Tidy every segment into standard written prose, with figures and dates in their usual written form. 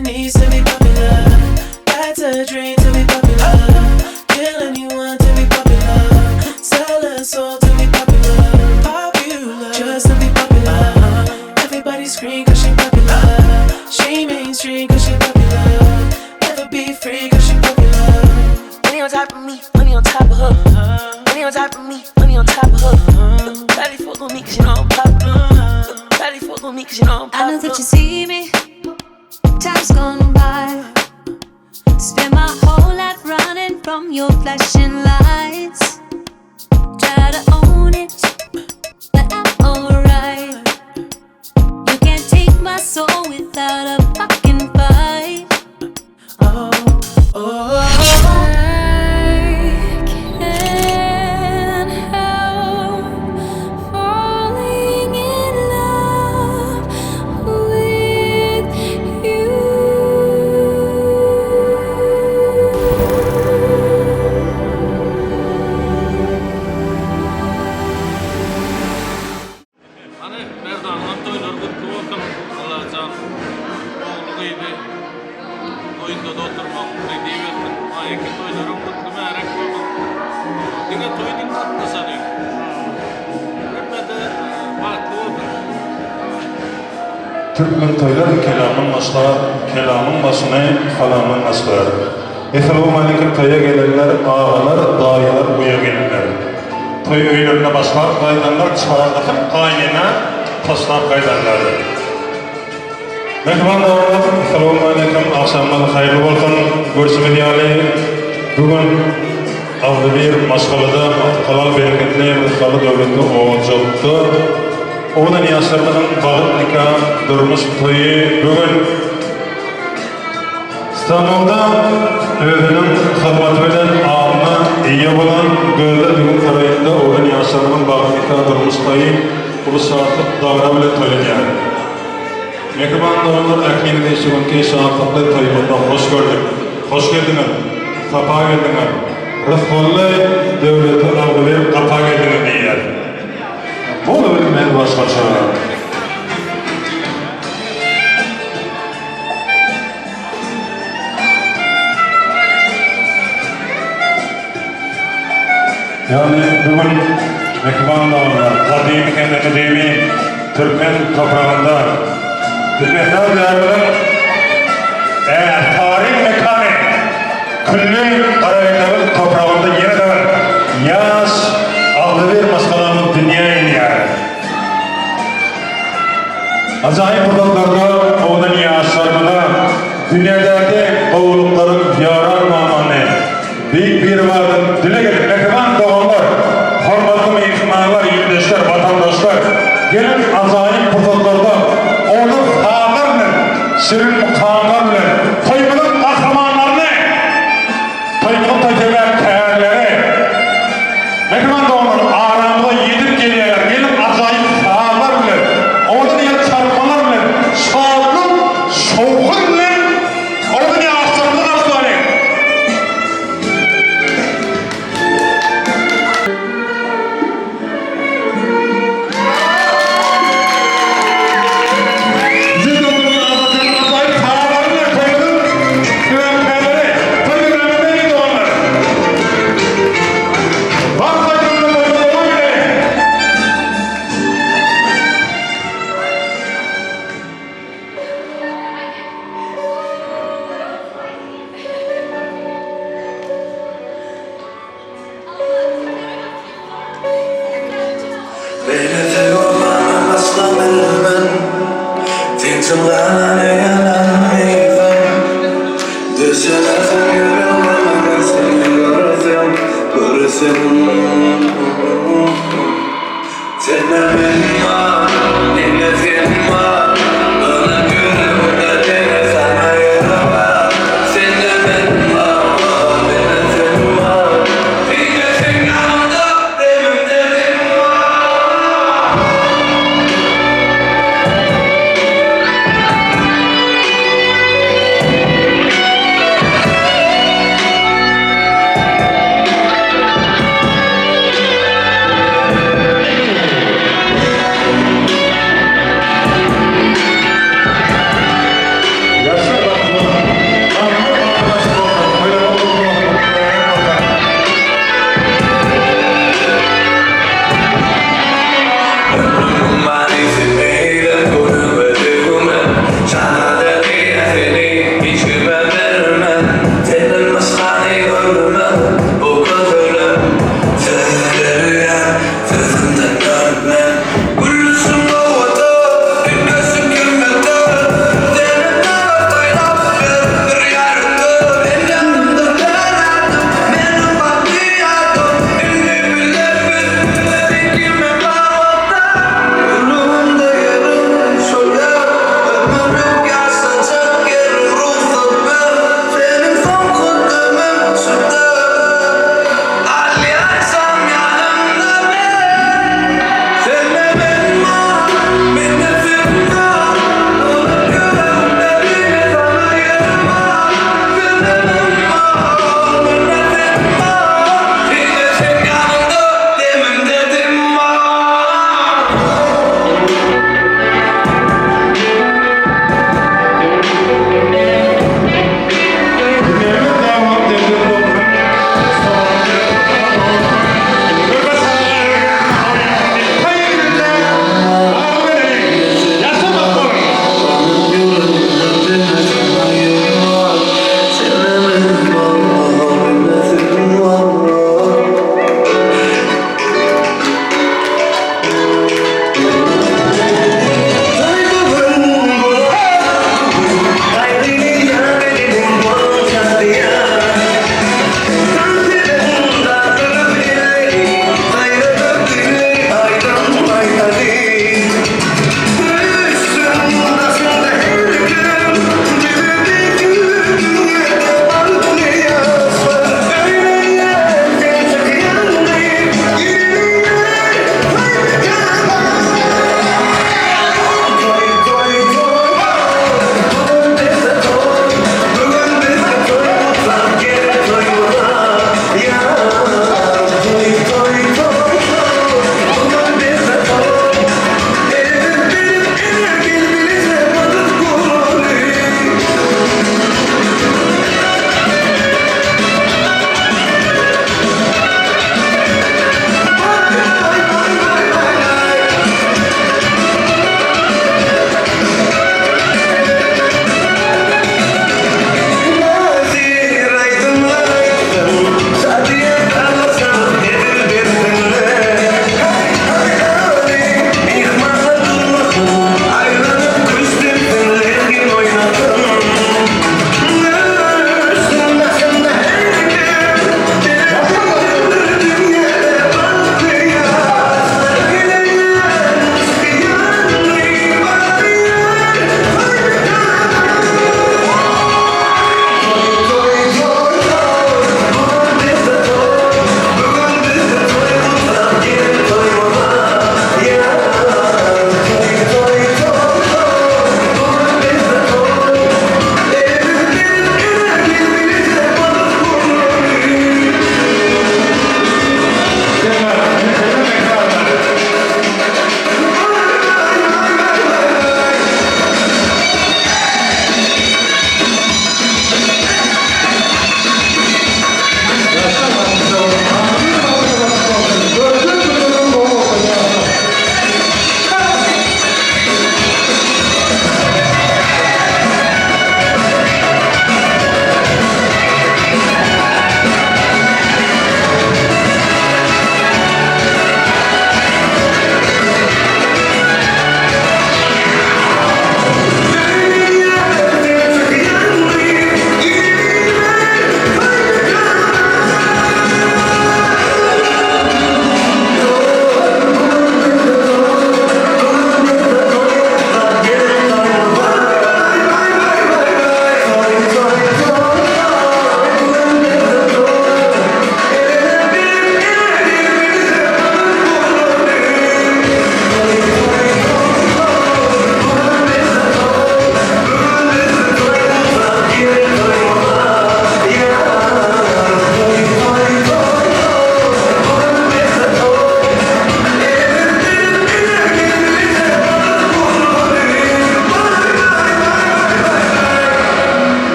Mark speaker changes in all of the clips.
Speaker 1: needs to be popular. That's a dream to be popular. Kill anyone to be popular. Sell a soul to be popular. Popular, just to be popular. Everybody scream cause she popular. She mainstream cause she popular. Never be free cause she popular.
Speaker 2: Money on top of me, money on top of her. Money on top of me, money on top of her. Shawty fuck on me cause you know I'm popular. Shawty fuck on me cause you know I'm
Speaker 3: I know
Speaker 2: popular.
Speaker 3: that you see me. Time's gone by. Spend my whole life running from your flashing lights. Try to own it, but I'm alright. You can't take my soul without a fucking fight.
Speaker 1: Oh, oh.
Speaker 3: I can't help falling in love with you.
Speaker 4: Hany Merdanyňam toýlary gutly bolsun Allajan ogly gyzy toýunda-da oturmak nesip etsin Maýeke toýlaryň gutly märek bolsun diňe toý diňe gatnaşalyň hemmede bagtly bolsun.
Speaker 5: Türkmen toýlar kelamyn başlar, kelamyň başyny salamdan başlar. Essalawmaleýkim toýa gelenler, agalar, daýylar, uýa gelinler. Toý öýlerine başlap gaýdanlar, çagasyz gaýynene taşlap gaýdanlar. Mähriban doganlar, Essalawmaleýkim, agşamyňyz haýyrly bolsun. Görşümiz ýaly, bu gün agzybir maşgalada halal bereketli, rysgally döwletli ojakda owadan ýaşlarymyzyň bagyt nika durmuş toýy bu gün Stambulda özüniň hyzmaty bilen adyna eýe bolan Gözel düwün saraýynda owadan ýaşlarymyzyň bagyt nika durmuş toýy uly şatlyk dabara bilen toýlanýar. Mähriban doganlar ähliňizi şu günki şatlykly toýumyzda hoş gördük. Hoş geldiňiz, sapa geldiňiz, rysgally döwletli agzybir gapa geldiňiz diýýäs. Bolubilmez başgaça. Ýagny bu gün mähriban doganlar, gadymy hem-de müdimi türkmen topragynda Türkmenistan Diýarymyzyň ärsaryň mekany, külli Garaýagyz topragynda ýene-de bir ýaş, agzybir maşgalamyz dünýä inýär. Ajaýyp pursatlarda owadan ýaşlarymyza dünýädäki gowulyklaryň ýaran mamany Beýik Biribardan dileg edip, mähriban doganlar, hormatly myhmanlar, ildeşler, watandaşlar, geliň ajaýyp pursatlarda owadan sazlar bilen, şirin mukamlar bilen toýumyzyň gahrymanlaryny, toýumyzyň toý sebäpkärleri, Mähriban doganlar, aramyza ýetip gelýärler. Geliň, ajaýyp sazlar bilen, owadan el çarpmalar bilen, şatlyk, şowhun bilen owadan ýaşlarymyzy garşylalyň! Biziň döwrümizde Azatlygyň ajaýyp sazlary bilen toýumyzyň sebäpkärleri, toý döwrümizde doganlar! Bagt aýdymyny goýmaly dowam edeliň!
Speaker 1: Beýle söýgümi başga bilmen Sensiz galan ýalan meýdan Düşünersiň ýüregime men seni görsem Görsem Sende men bar, mende sen bar Ynan ýüregimde diňe saňa ýer bar Sende men bar, mende sen bar Diňe seň ýanyňda demimde dem bar.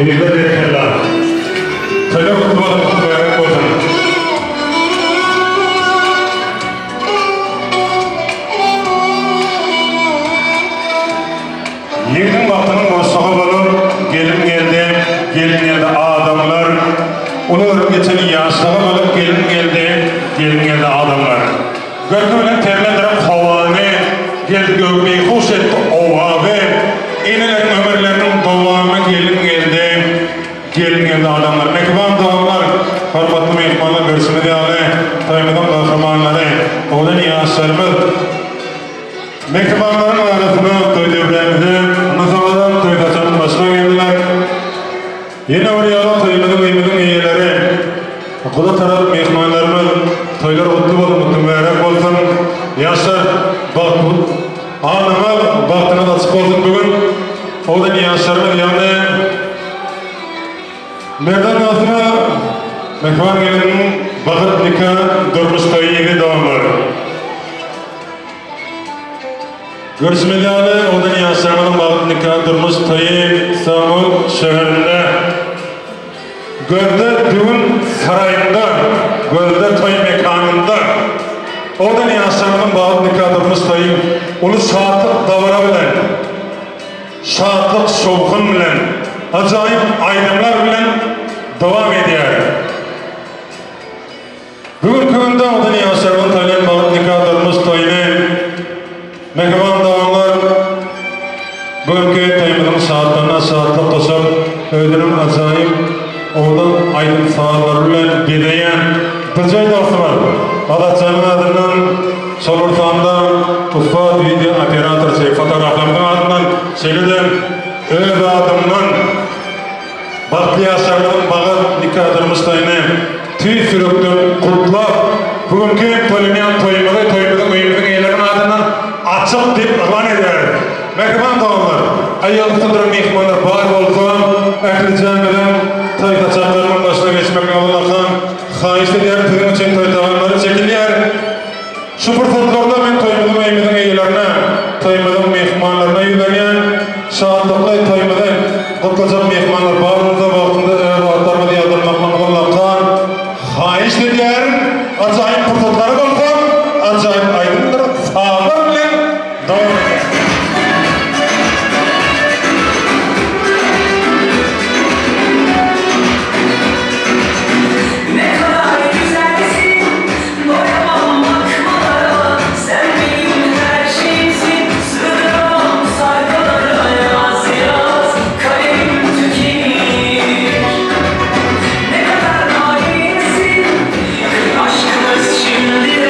Speaker 5: Gyzlar berekella. Toýlar gutly bolsun, mübärek bolsun. Ýigidiň bagtynyň boşlugy bolup, gelin geldi, gelin geldi adamlar. Uly örüp geçen ýaşlygy bolup, gelin geldi, gelin geldi adamlar. Görki bilen terlendirip howany, Geldi gögi beýhuş etdi owazy. Eneleriň ömürleriniň dowamy gelin geldi, gelin geldi adamlar. Mähriban doganlar, hormatly myhmanlar görşümiz ýaly, toýumyzyň gahrymanlary, oglan ýaşlarymyz mähribanlaryň arasynda toý döwrämize nysabadan toý saçagynyň başyna geldiler. Ýene bir ýola toýumyzyň öýümiziň eýeleri, guda tarap myhmanlarymyz toýlar gutly bolsun, gutly mübärek bolsun. Ýaşlar bagt alnyňyz, bagtyňyz açyk bolsun bu gün. Oglan ýaşlarymyz ýagny Merdan Nasyra mähriban geliniň bagyt nika durmuş toýy ýene dowam bar. Görşümiz ýaly, owadan ýaşlarymyzyň bagyt nika durmuş toýy Stambul şäherinde Gözde düwün saraýynda, Gözde toý mekanynda owadan ýaşlarymyzyň bagyt nika durmuş toýy uly şatlyk dabara bilen, şatlyk şowhun bilen, ajaýyp aýdymlar bilen dowam edýär. Bu günki günde owadan ýaşlarymyzyň toýlan bagyt nika durmuş toýuny mähriban doganlar bu günki toýumyzyň şatlygyna şatlyk goşup, özüniň ajaýyp owadan aýdym-sazlary bilen bezeýän DJ dostumyz Azatjanyň adyndan, şol bir sanda ussat wideo operatorçy, fotograflarymyzyň adyndan, şeýle-de öz adymdan Bagtly ýaşlarymyzyň bagyt nika durmuş toýuny tüýs ýürekden gutlap, bu günki toýlanýan toýumyzy toýumyzyň öýümiziň eýeleriniň adyndan açyk diýip yglan edýäris. Mähriban doganlar, aýagüsti duran myhmanlar bar bolsa, ählijämiziň toý saçaklarynyň başyna geçmegini ullakan haýyşt edýärin, siziň üçin toý tagamlary çekilýär. Şu pursatlarda men toýumyzyň öýümiziň eýelerine, toýumyzyň myhmanlaryna ýüzlenýän. Şatlykly toýumyzy gutlajak myhmanlar bar bolsa wagtynda öz atlaryňyzy ýazdyrmaklygyňyzy ullakan haýyşt edýärin. Ajaýyp pursatlary bolsa ajaýyp aýdymdyr sazlar bilen dowam edýär.
Speaker 1: Ne kadar güzelsin Doyamam bakmalara Sen benim her şeyimsin Sığdıramam sayfalara Yaz yaz kalemim tükenir Ne kadar hainsin Aşkımız şimdi.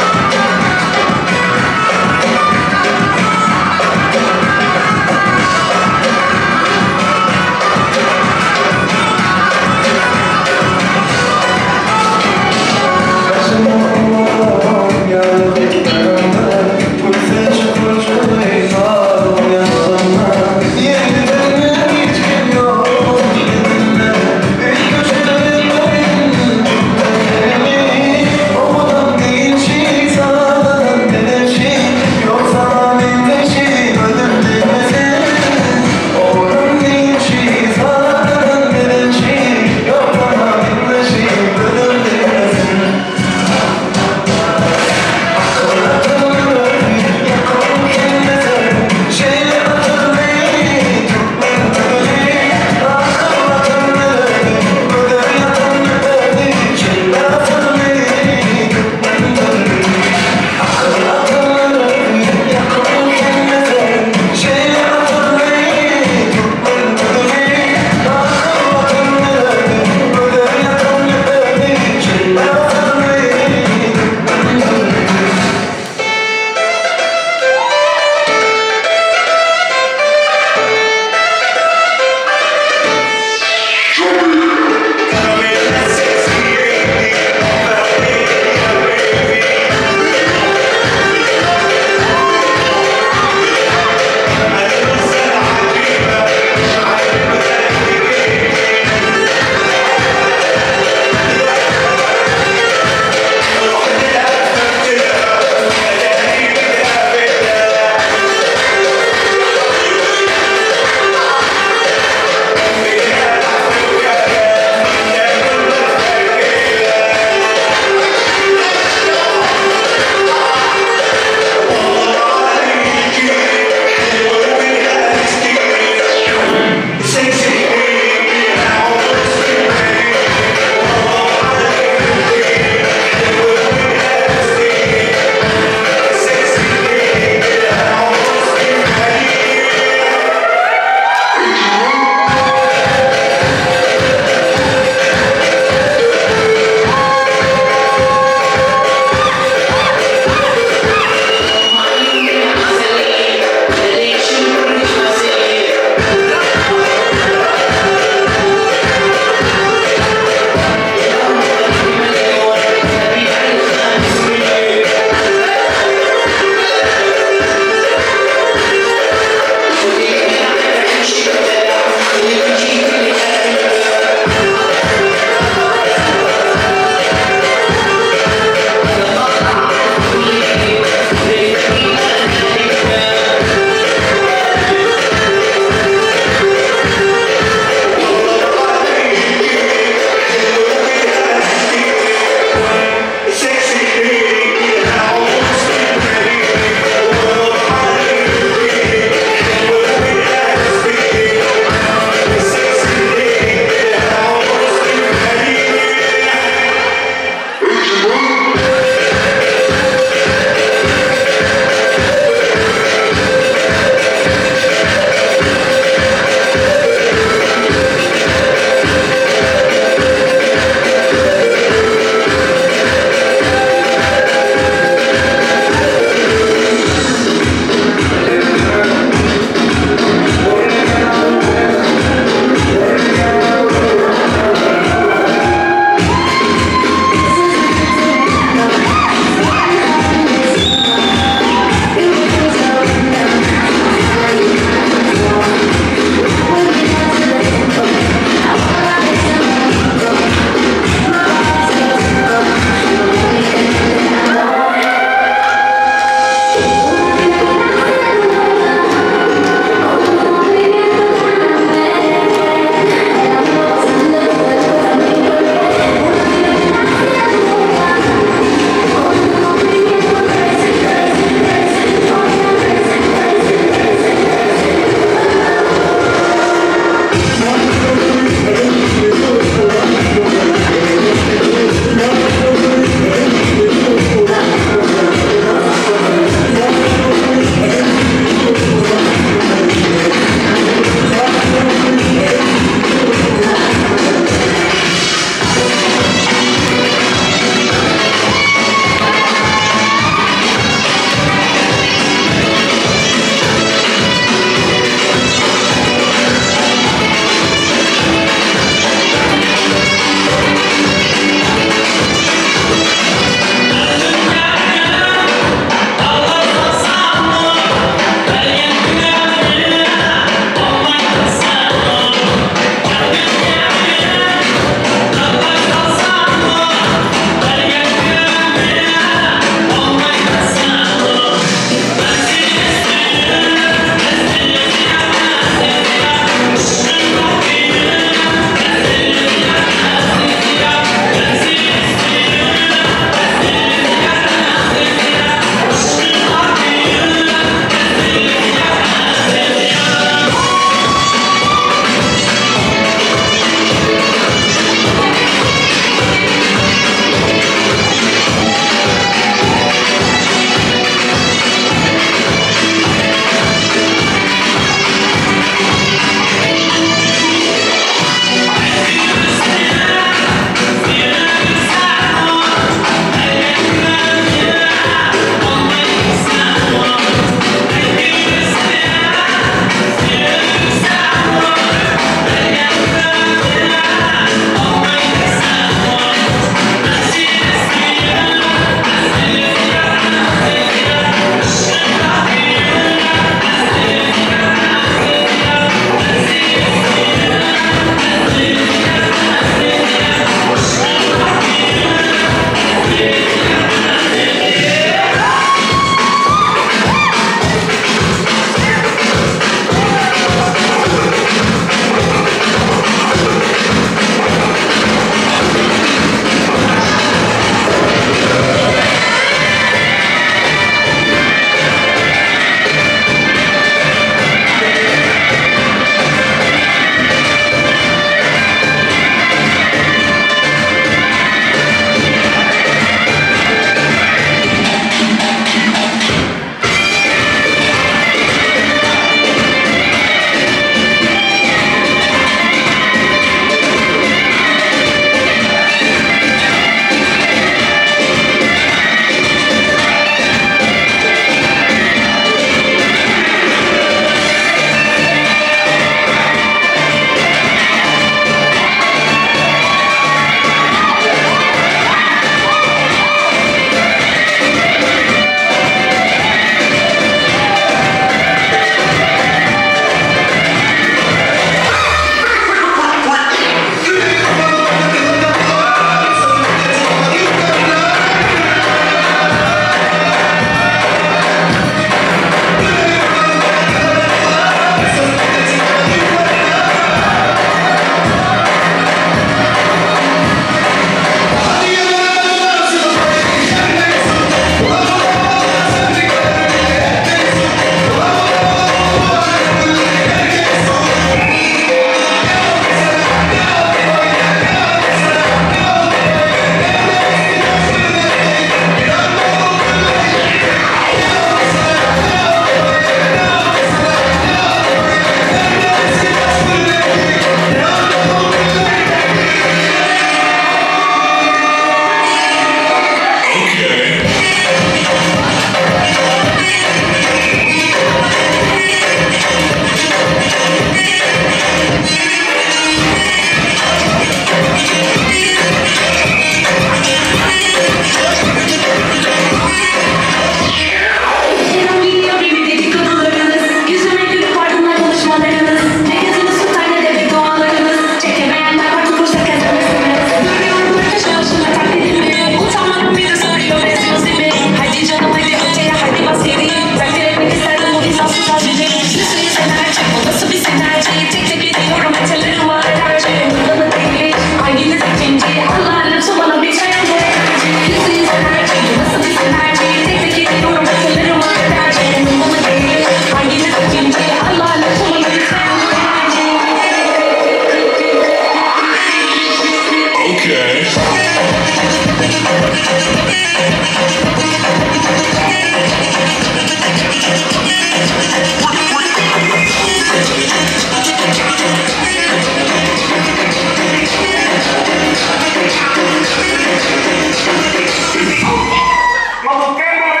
Speaker 6: Cuando usted lo ve,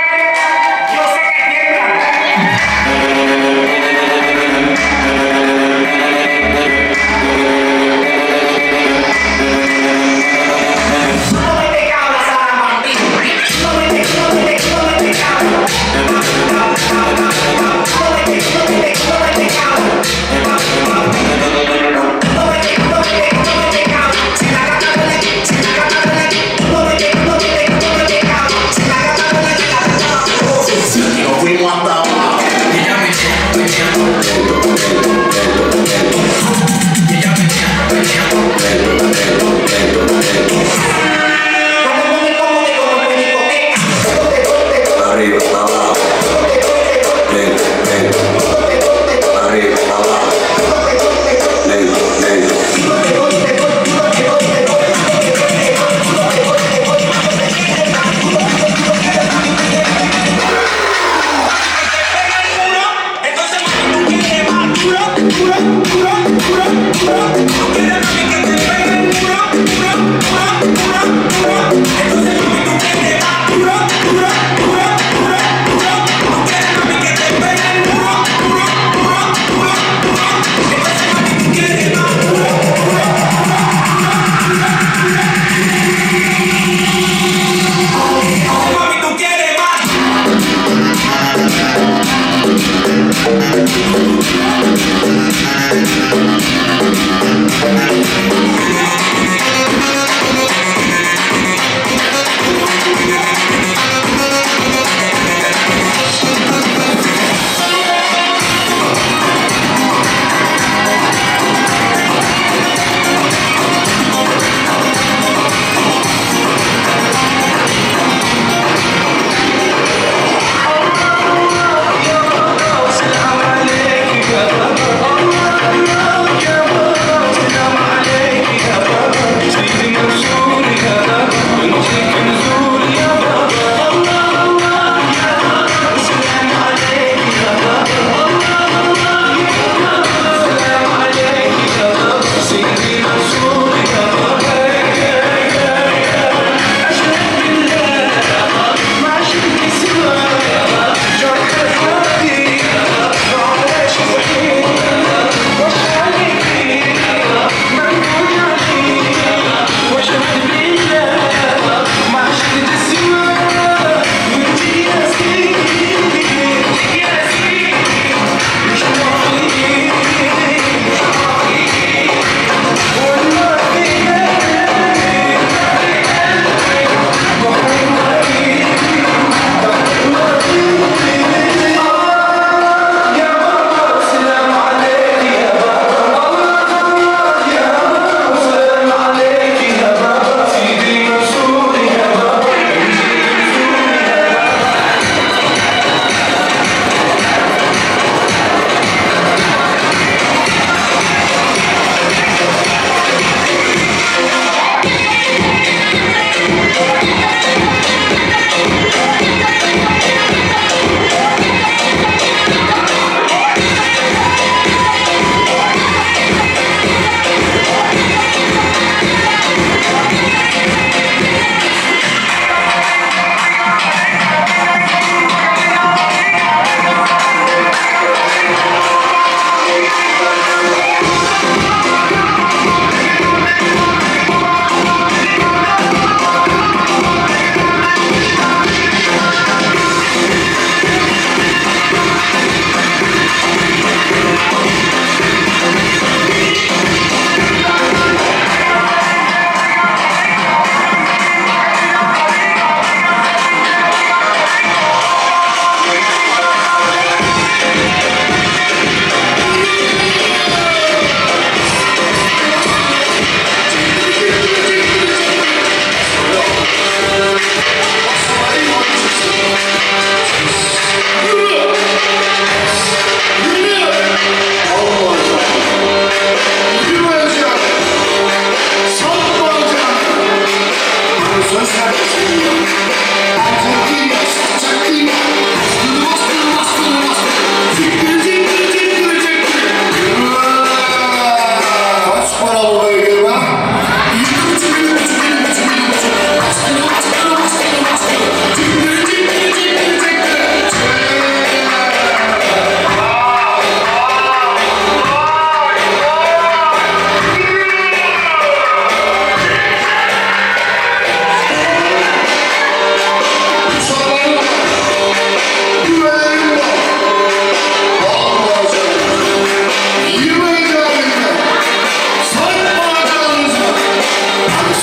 Speaker 6: yo sé que tiemblan.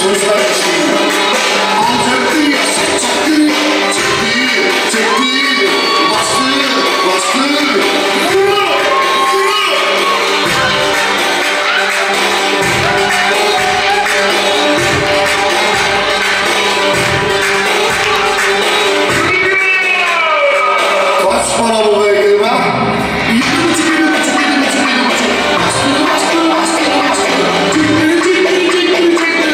Speaker 7: Tomus kardeşliği. Antepli, çaktı, çekti, çekti, bastı, bastı. Vurdu, vurdu. Kaç para bu beygir be? 7,5, 7,5, 7,5, 7,5. Bastı, bastı, bastı, bastı. Çekti, çekti, çekti, çekti.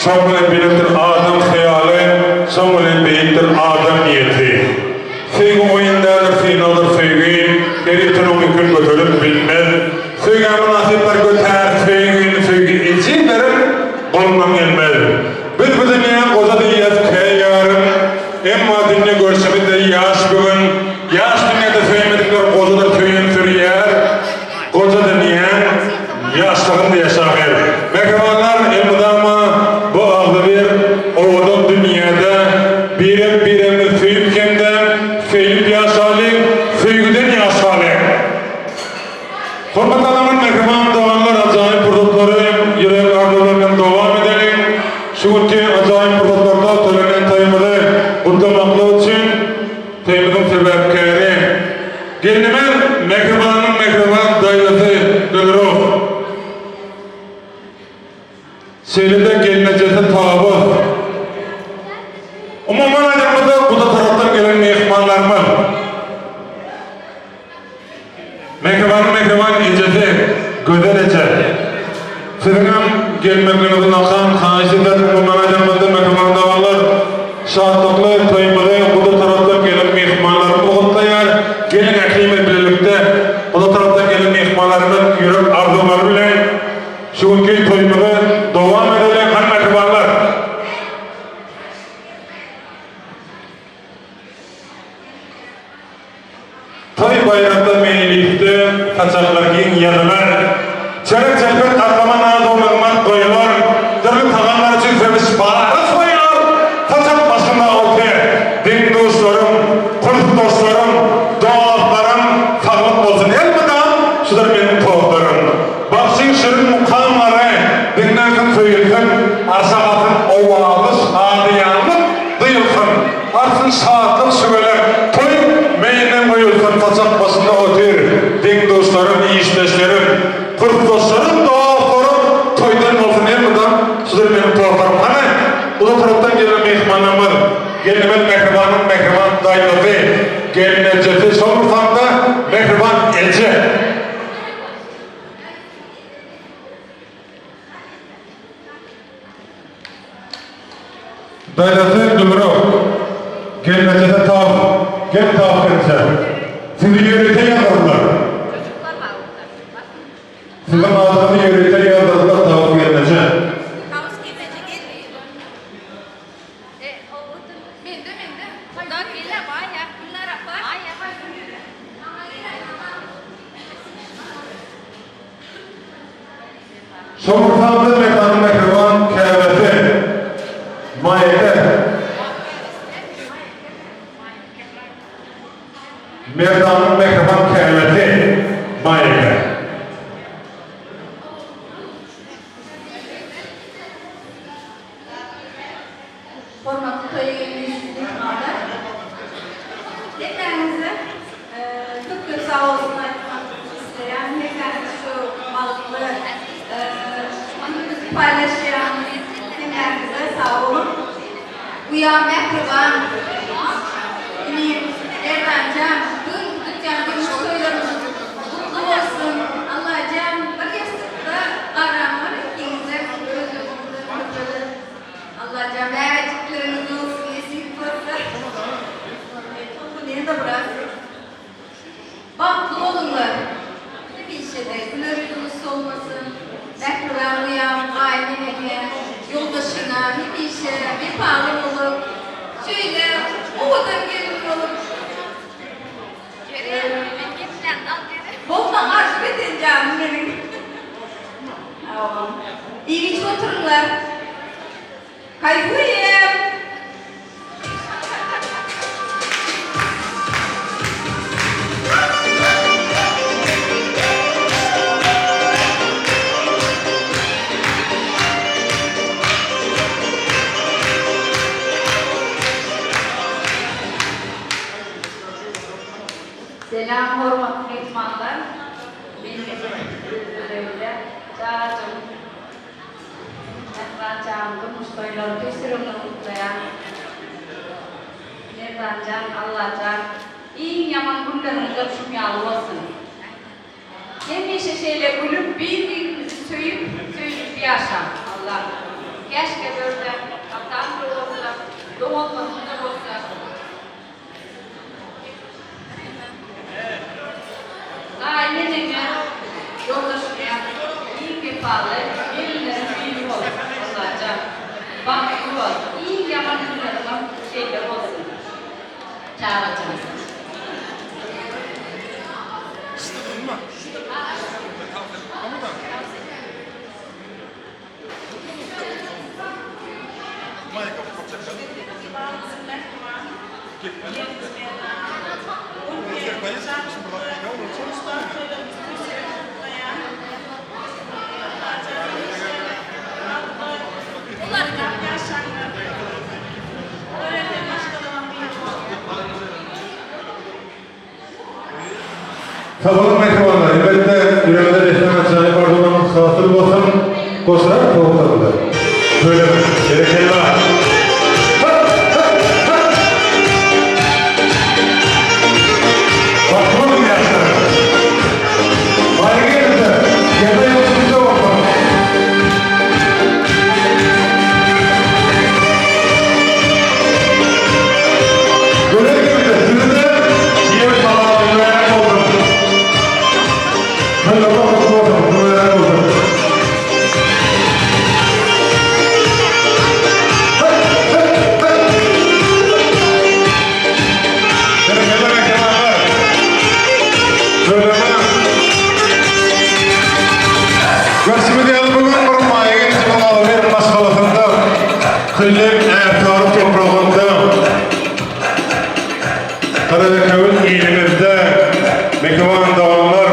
Speaker 5: Şoň bilen belentdir adam hyýaly, Şoň bilen beýikdir adam niýeti. Söýgi oýun däldir, synagdyr söýgi, Her ýeten ony kün göterip bilmez. Söýgä mynasyplar götär söýgini, Söýgi ejiz berip golundan gelmez. Biz bu dünýä goja diýýäs kä ýarym, Emma dünýe görşümiz deý ýaş bu gün. Ýaş dünýede söýmedikler gojadyr söýen sürýär. Goja dünýäň ýaşlygyn diýýär şahyr. Mähribanlar elmydama bu agzybir owadan dünýäde birek-biregimizi söýüp hem-de söýlüp ýaşalyň, söýgüden ýaşalyň. Hormatly adamlar, mähriban doganlar, ajaýyp pursatlary ýürek arzuwlar bilen dowam edeliň. Şu günki ajaýyp pursatlarda tölenýän toýumyzy gutlamaklyk üçin toýumyzyň sebäpkäri gelnimiz Mähribanyň mähriban daýzasy Gülruh. Şeýle-de gelnejesi Tawus. Umuman aýdanymyzda guda tarapdan gelen myhmanlarymyz. Mähribanyň mähriban ejesi Gözel eje. Siziňem gelmekligiňizi ullakan haýyş ederdim. Mundan aýdanymyzda mähriban doganlar, şatlykly toýumyzy guda tarapdan gelen myhmanlarymyz gutlaýar. Geliň ählimiz bilelikde guda tarapdan gelen myhmanlarymyz ýürek arzuwlary bilen şu günki toýumyzy dowam edeliň. Hany mähribanlar! Toý baýramda meýlisde saçaklar giň ýazylar. Çörek-çelpek gatlama naz-u-nygmat goýular. Dürli tagamlar üçin söwüş bary soýular. Saçak başynda otyr deň-duşlarym, kursdaşlarym, dostlarym saglyk bolsun elmydam şudur meniň tostlarym. Bagşyň şirin mukamlary diňlensin söýülsin, arşa galsyn owazy şadyýanlyk duýulsyn. Artsyn şatlyk şüweleň, toý meýinden guýulsyn saçak başynda otyr, deň-duşlarym, işdeşlerim, kursdaşlarym, dostlarym toýdan bolsun elmydam şudur meniň tortarym. Hany, uzak tarapdan gelen myhmanlarymyz, gelnimiz Mähribanyň mähriban daýzasy, gelnejesi, şol bir sanda mähriban eje. Daýzasy Gülruh, gelnejesi Tawus, gel Tawus gelneje. Sizi ýörite ýazdyrdylar. Siziň adyňyzy ýörite ýazdyrdylar Tawus gelneje.
Speaker 8: Tawus gelneje gel.
Speaker 5: Şol bir sanda Mekanyň mähriban käbesi Maýeke Merdanyň mähriban käbesi Maýeke.
Speaker 8: Hormatly toýa gelmiş myhmanlar! Hemmäňize köp köp sag bolsun aýtmak isleýän. Hemmäňiz şu bagtly günümizi paýlaşýan hemmäňize sag boluň. Uýam mähriban inim Merdanjan bu günki tutýan durmuş toýlaryňyz gutly bolsun. Allajan bir ýassykda garraňlar ikiňizem öz-özüňize köpeler. Allajan bäbejikleriňiz bolsun nesip bolsa. Tolkunýan-da biraz. Bagtly boluňlar. Hemişe-de güler ýüzüňiz solmasyn. Mähriban uýam, gaýyneneme, ýoldaşyna hemişe wepaly bolup, şeýle owadan gelin bolup bolmagy arzuw eden janym meniň. Iýip-içip oturyňlar. Kaýfuýem!
Speaker 9: Selam hormatly myhmanlar. Meniň özümde çagajygym Mähriban jan durmuş toýlary tüýs ýüregimden gutlaýan. Merdanjan Allajan iň ýaman günleriňizem şuň ýaly bolsun. Hemişe şeýle gülüp bir birimizi söýüp söýülip ýaşaň. Allah. Käşgä görse, atam-da bolsa, doganlarym-da bolsa. Gaýyneneňe, ýoldaşyňa iň wepaly gelinleriň biri bol, Allajan. Bagtly bol, iň ýaman günleriňem şeýle bolsun. Çagajygym.
Speaker 5: Sag boluň mähribanlar, elbetde ýüregiňizde beslän ajaýyp arzuwlaryňyz hasyl bolsun, goşarak sowgatlar. Tüweleme, berekella! Bagtly boluň ýaşlar! Baýry geldi, ýerde ýok sizde bolsun! Gören geldi, sizi-de ýer salam mübärek bolsun! Toýlaryňyz gutly bolsun, mübärek bolsun! Berekella mähribanlar! Tüweleme! Görşümiz ýaly bu gün bir maýa gelnijimiň agzybir maşgalasynda, külli Ärsary topragynda, Garabekewül ilimizde mähriban doganlar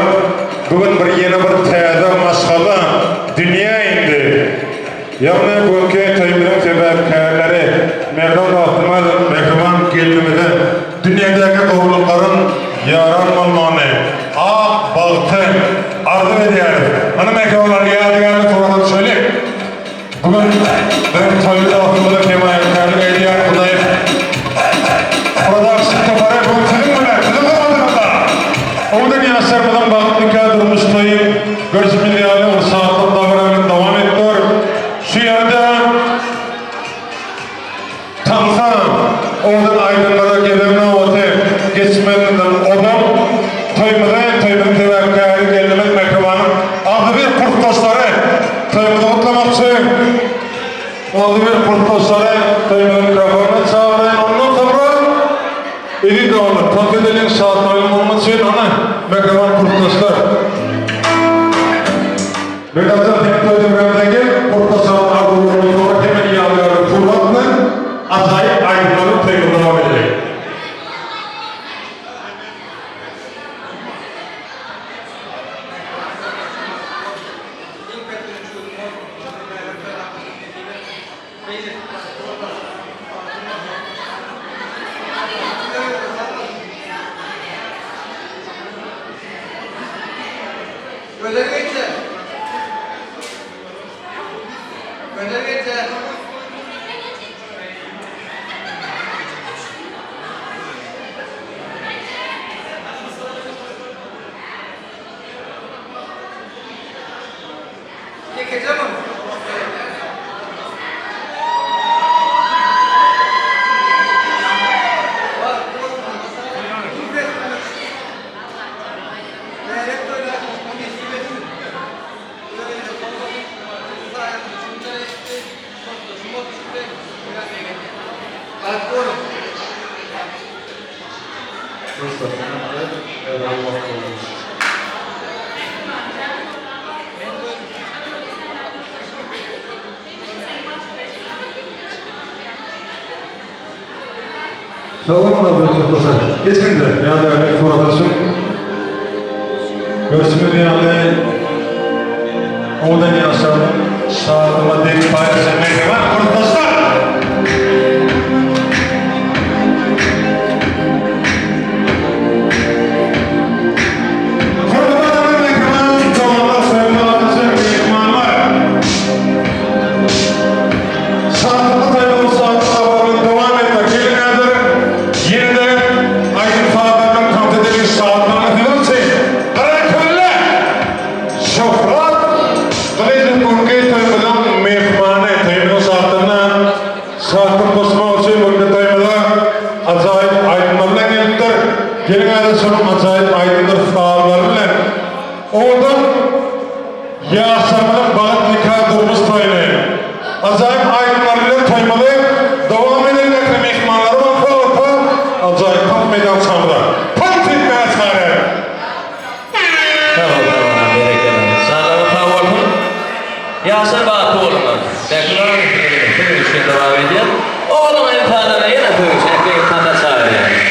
Speaker 5: bu gün bir ýene bir täze maşgala dünýä indi. Ýagny bu günki toýumyzyň sebäpkärleri Merdan dostumyz mähriban gelnimize dünýädäki gowulyklaryň ýaran bolmagyny, ak bagty arzuw edýäris. Hany mähribanlar ýadygärlik surata düşeliň. Bu gün biziň toýly dostumyza hemaýatkärlik edýän Hudaýew Production topary bu gün siziň bilen, siziň hormatyňyzda. Owadan ýaşlarymyzyň bagtly nika durmuş toýy görşümiz ýaly uly şatlyk dabara bilen dowam etdir. Şu ýerde Taňsa, owadan aýdymlara gelen nobaty geçmezinden ozal, toýumyzy, toýumyzyň sebäpkäri gelnimiz Mähribanyň agzybir kursdaşlary toýumyzy gutlamakçy. Agzybir kursdaşlary toýumyzyň mikrofonyna çagyraýyn. Ondan soňra, eziz doganlar, tans edeliň, şatlanalyň onuň üçin, hany, mähriban kursdaşlar. Merdanjan seniň toý döwräňize gel, kursdaşlaryň arzuwlaryny soňra hemen ýadygärlik surat bilen ajaýyp aýdymlaryň toýumyzy dowam edeli.
Speaker 10: Gözel geçer. Gözel geçer. Ýekeje mum.
Speaker 5: Sag boluň Nazar Topaşa. Geçiňde ýadygärlik surata düşüň. Görşümiz ýaly owadan ýaşlaryň şatlygyna deň paýlaşan mähriban kursdaşlar! Hormatly adamlar, mähriban doganlar, söýgüli garyndaşlar, myhmanlar! Şatlykly toýumyzy şatlyk dabara bilen dowam etmek. Geliň häzir ýene-de aýdym-sazlardan tans edeliň, şatlanyň siziň üçin Garakölle Şöhrat Gylyjow bu günki toýumyzyň myhmany, toýumyzyň şatlygynda. Owadan ýaşlarymyzyň bagt nika durmuş toýuny ajaýyp aýdymlar bilen toýumyzy dowam edelim ähli myhmanlary bolsa bolsa ajaýyp tans meýdançamyza tans etmäge çagyrýarys.
Speaker 11: Sag bol sag bol berekella. Janlaryň sag bolsun. Ýaşlar bagtly boluňlar. Mähriban siziň söýüşe dowam edýär. Owadan aýdym-sazlara ýene söýüş ähliňizi tansa çagyrýarys.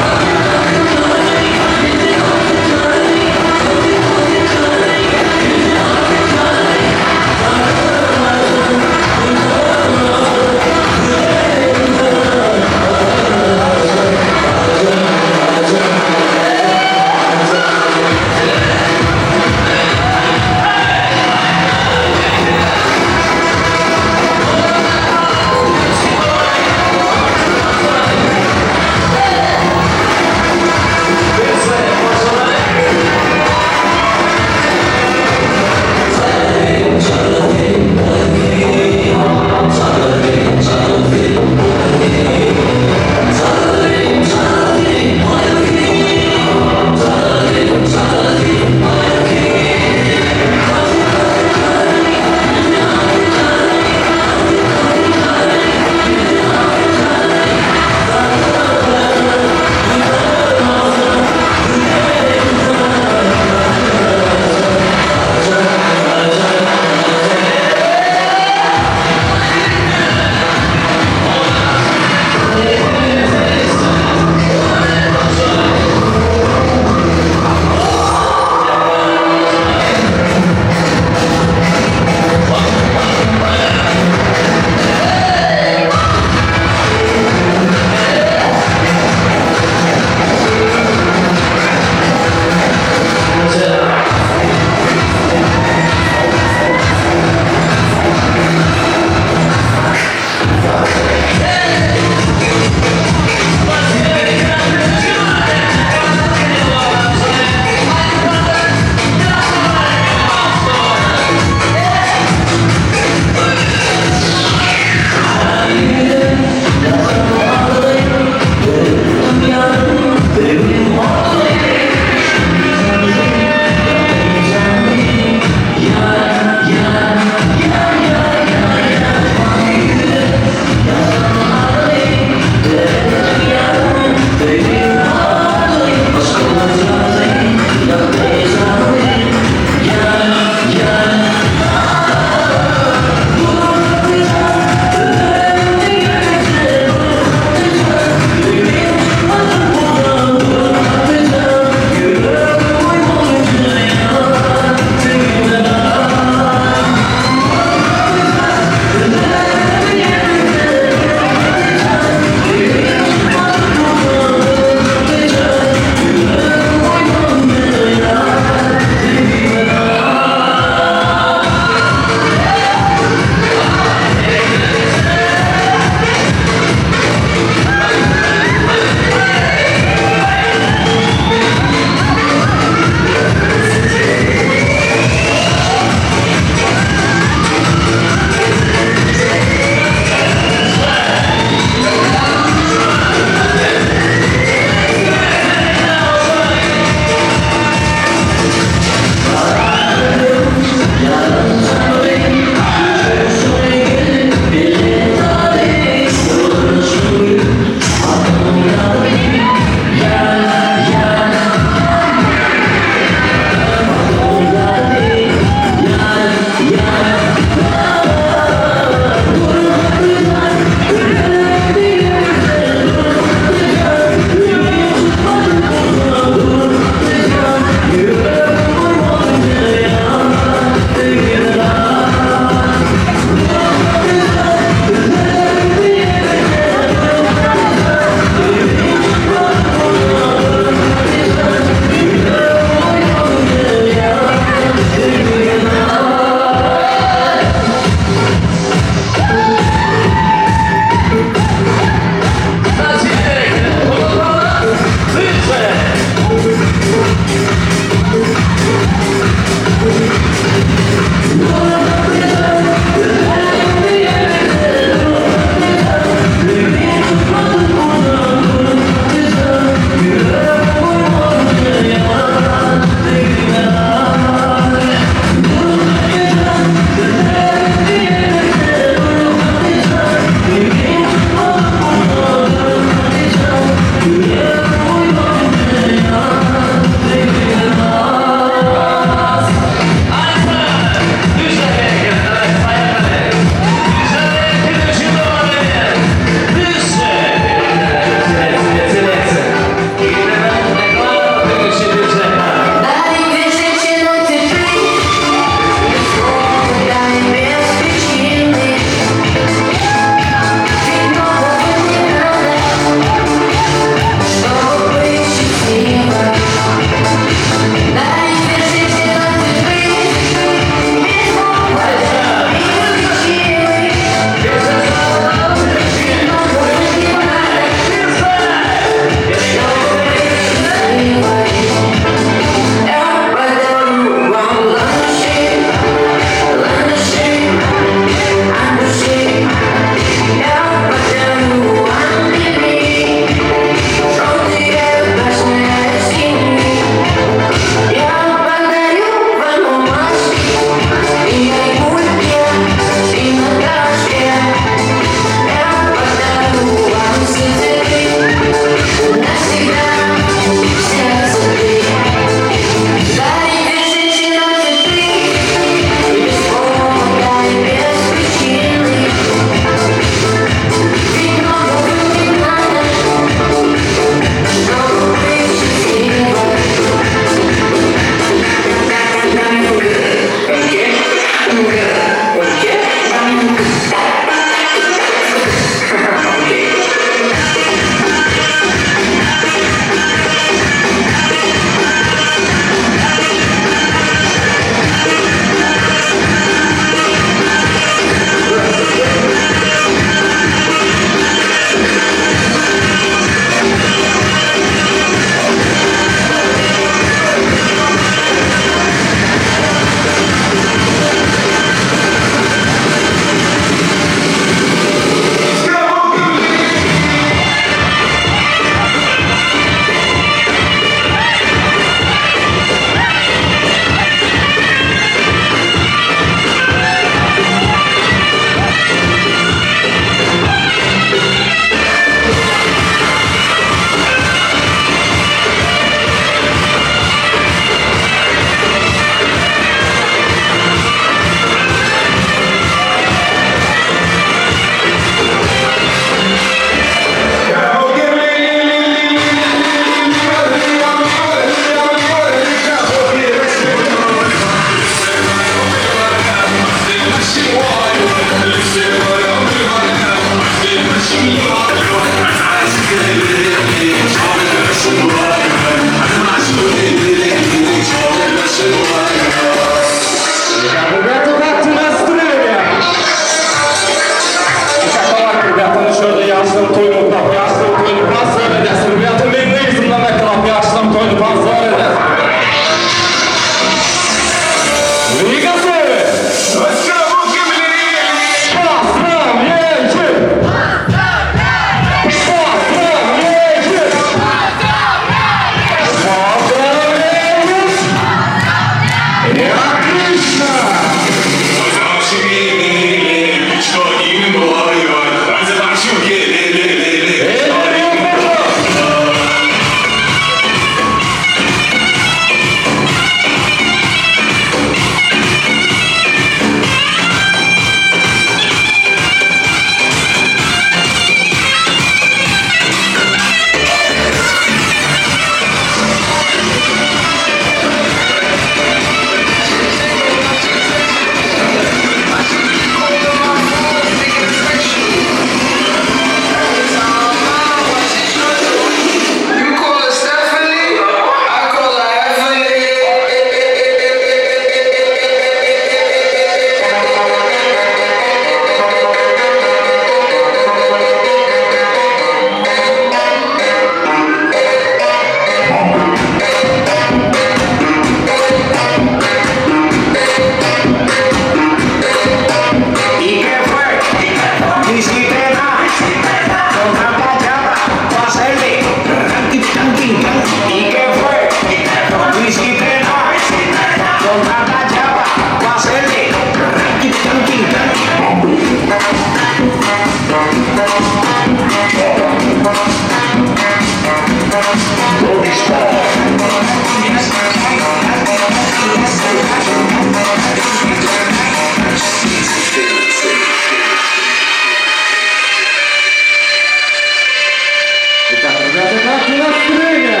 Speaker 12: Ребята, как настроение?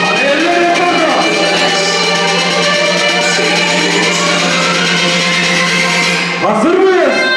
Speaker 12: Hadi eller yukarı. Hazır mıyız?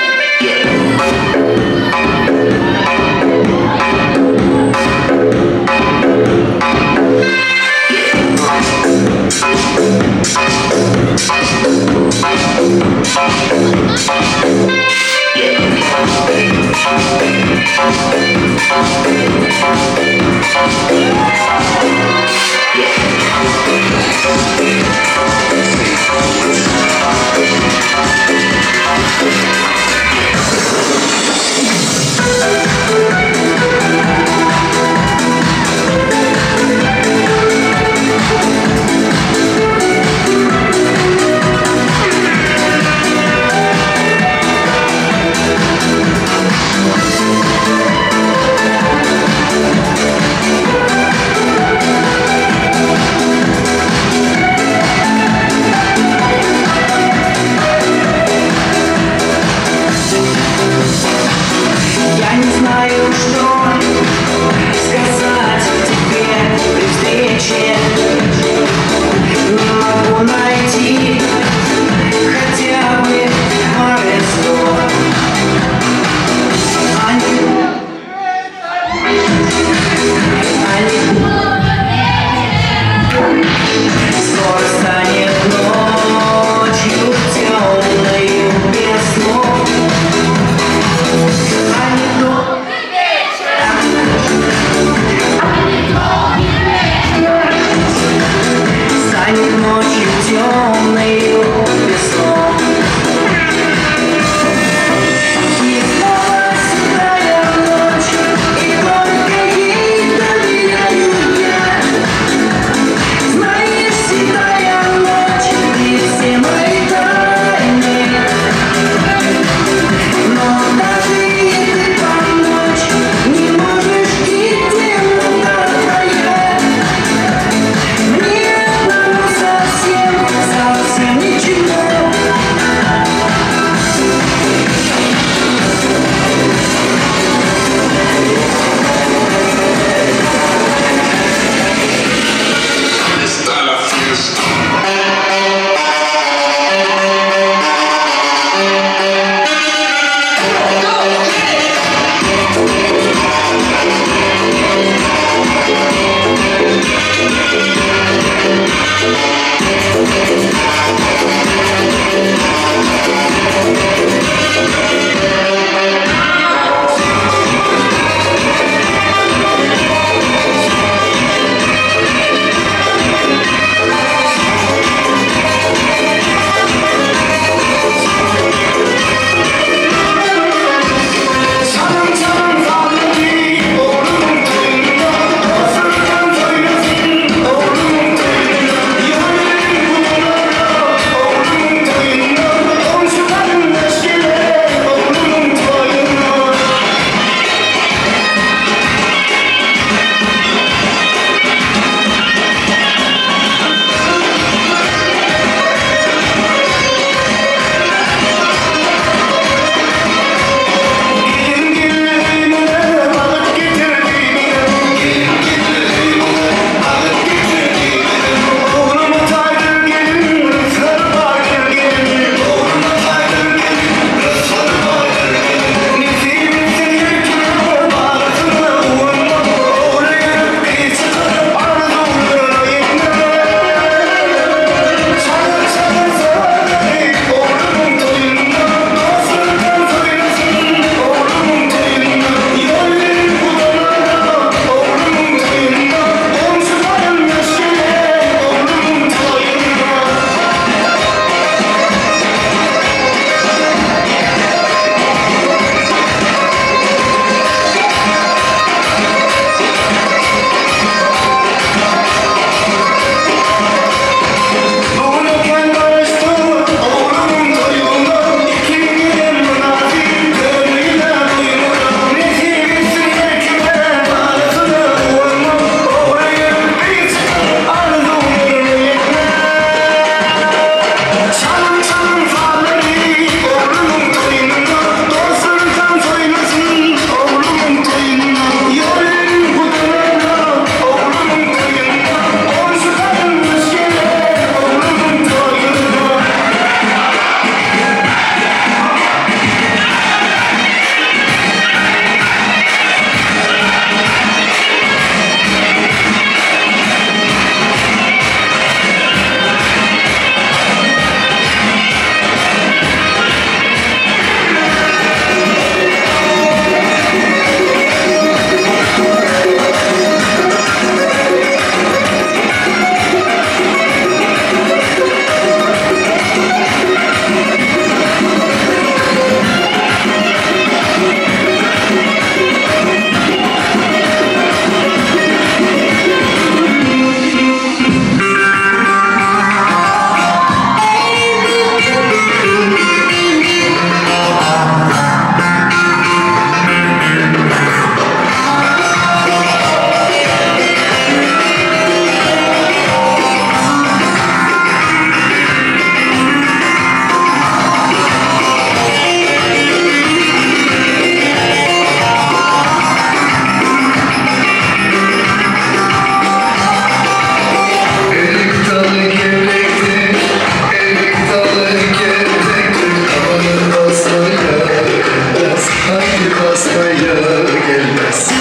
Speaker 7: Basmaya gelmez.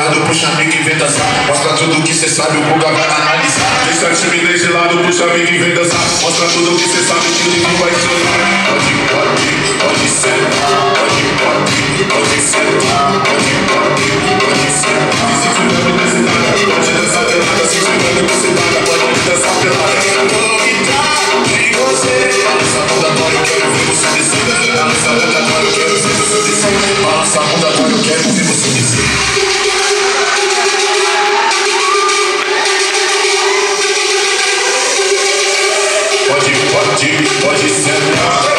Speaker 7: lado, puxa amigo e vem dançar. Mostra tudo que cê sabe, o Guga vai analisar. Deixa a timidez de lado, puxa amigo e vem dançar. Mostra tudo que cê sabe, que o livro vai te olhar. Pode, pode, pode sentar. Pode, pode, pode sentar. Pode, pode, pode sentar. E se tiver necessidade, pode dançar pelada. Se tiver necessidade, pode dançar pelada. Vou gritar de você. Balança a bunda agora, eu quero ver você descer. Balança a bunda agora, eu quero ver você descer. Balança a bunda agora, eu quero ver você descer. Pode, pode, pode sentar.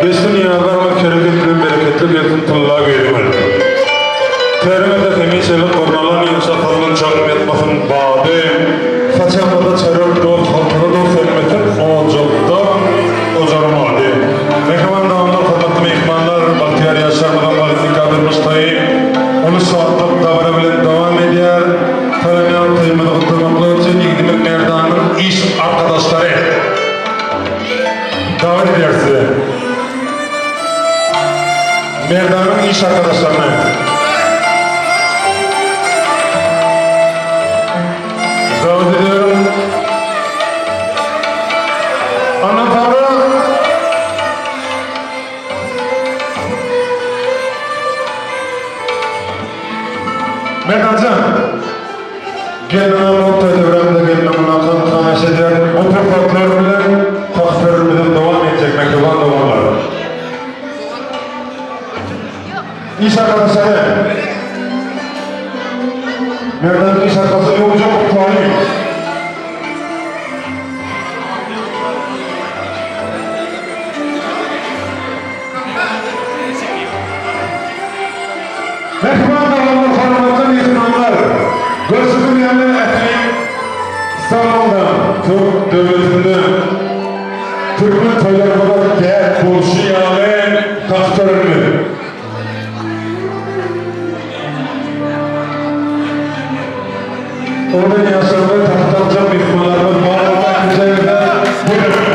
Speaker 5: Geçsin ýazlarymyz hereket bilen bereketli gelsin tylla güýzümiz. Tärimizde hemişelik gurnalan ýumşak sallançagyň ýatmasyn bady, saçagymyzda çörek dost, haltada dost ölmesin ojakda ojaryň ody. Mähriban doganlar, hormatly myhmanlar, bagtyýar ýaşlarymyzyň bagtly nika durmuş toýy uly şatlyk, dabara bilen dowam edýär. Toýlaýan toýumyzy gutlamaklyk üçin ýigidimiz Merdanyň iş arkadaşlary. Davet edýäris sizi. Merdanyň iş arkadaşlaryny. Davet ediyorum. Ondan sonra Merdanjan. Gelniň orta döwrände gelniň mundan haýyş edýärin. Bu pursatlar bilen tans dowam etjek mähriban doganlar. Iş arkadaşlary. Merdan iş arkadaşlary ýolujak gutlaýyn. Mähriban doganlar, hormatly myhmanlar! Görşüňiz ýaly ähli Istanbulda, Türk döwletinde türkmen toýlarymyzda däp bolşy ýaly tagt töründi. Owadan ýaşlarymyz, tagt aljak myhmanlarymyz bar bolsa ählijeňize buyurun.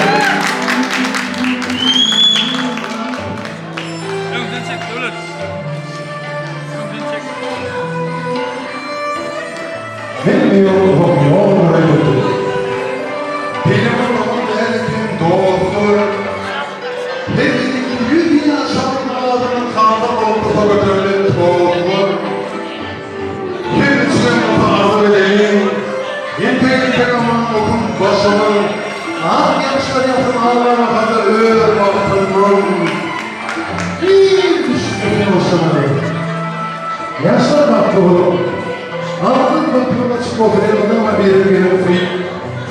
Speaker 4: Öňden çek Döwlet. Öňden çek.
Speaker 5: Hemme ýol uzak ýol göreldi. Beýle bolmagyň däl eken dostlar. Her 200 ýaşaýan adamyň sany bolmasa göterilen tozlar. Her içilen bolsa arzuw edeliň. Entek-entek aman bolsun başymyz. Ak ýagyşlar ýagsyn aglamasa-da öz bagtyndan. Bir düşmedi başyma. Ýaşlar bagtly boluň. Altyn köprüň açyk bolsun elmydama biri-birini söýüp,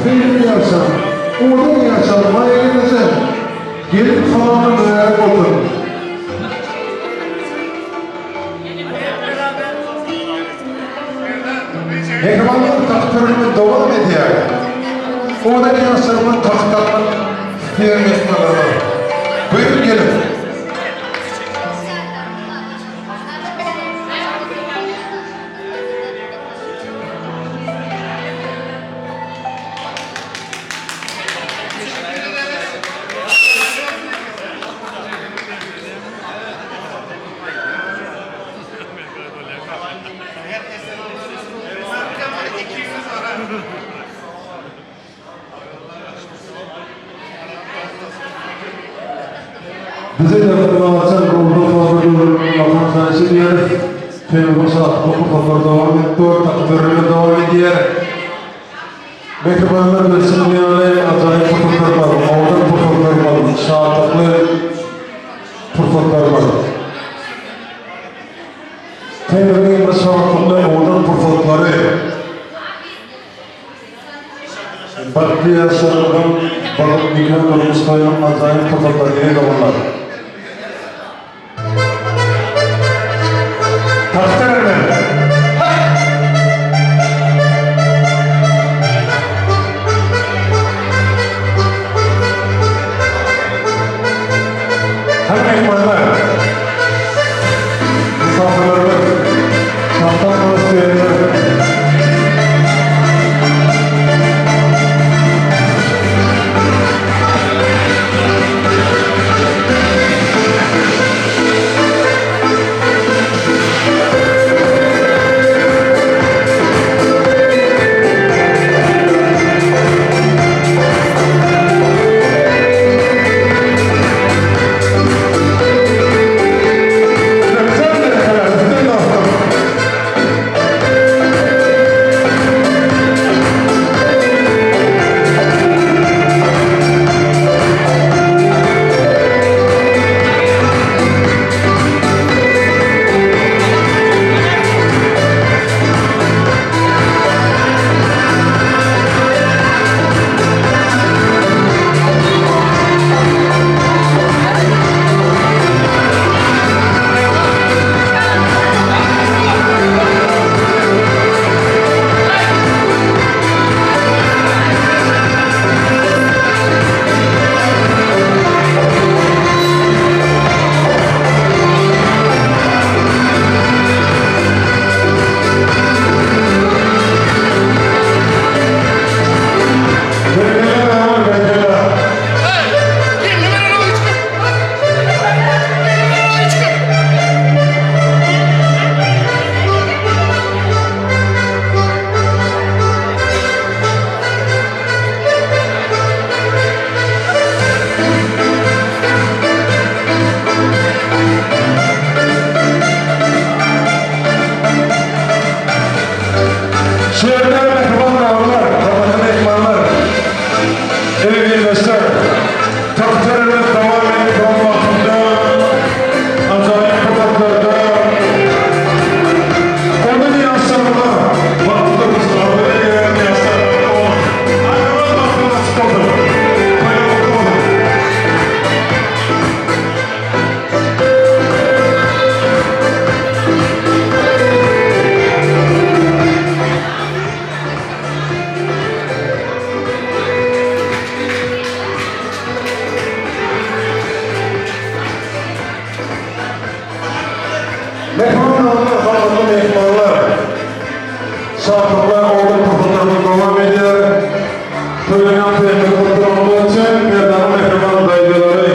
Speaker 5: söýgüli ýaşaň. Owadan ýaşaň, maýa gelneje. Gelin salamy mübärek bolsun. Mähribanlar tagt töründe dowam edýär. Owadan ýaşlarymyz tagt tapmak isleýän myhmanlarymyz. Buyurun gelin. Bize de Allajan goldaw fazla döwrüniň Watan haýyş edýäris. Toýumyzyň şatlykly pursatlary dowam edip dur, takdyrymyz dowam edýär. Mähribanlar bilşiňiz ýaly ajaýyp pursatlarymyz, owadan pursatlarymyz, şatlykly pursatlarymyz. Toýumyzyň iň bir şatlykly, owadan pursatlary. Bagtly ýaşlarymyzyň bagyt nika durmuş toýunyň ajaýyp pursatlary eziz doganlar. Tagta bermeli. Hany myhmanlar? Misafirlerimiz, tagta atmak isleýänler. doganlar, hormatly myhmanlar! Şatlykly owadan pursatlarymyz dowam edýär. Toýlaýan toýumyzy gutlamak üçin Merdana mähriban daýzalary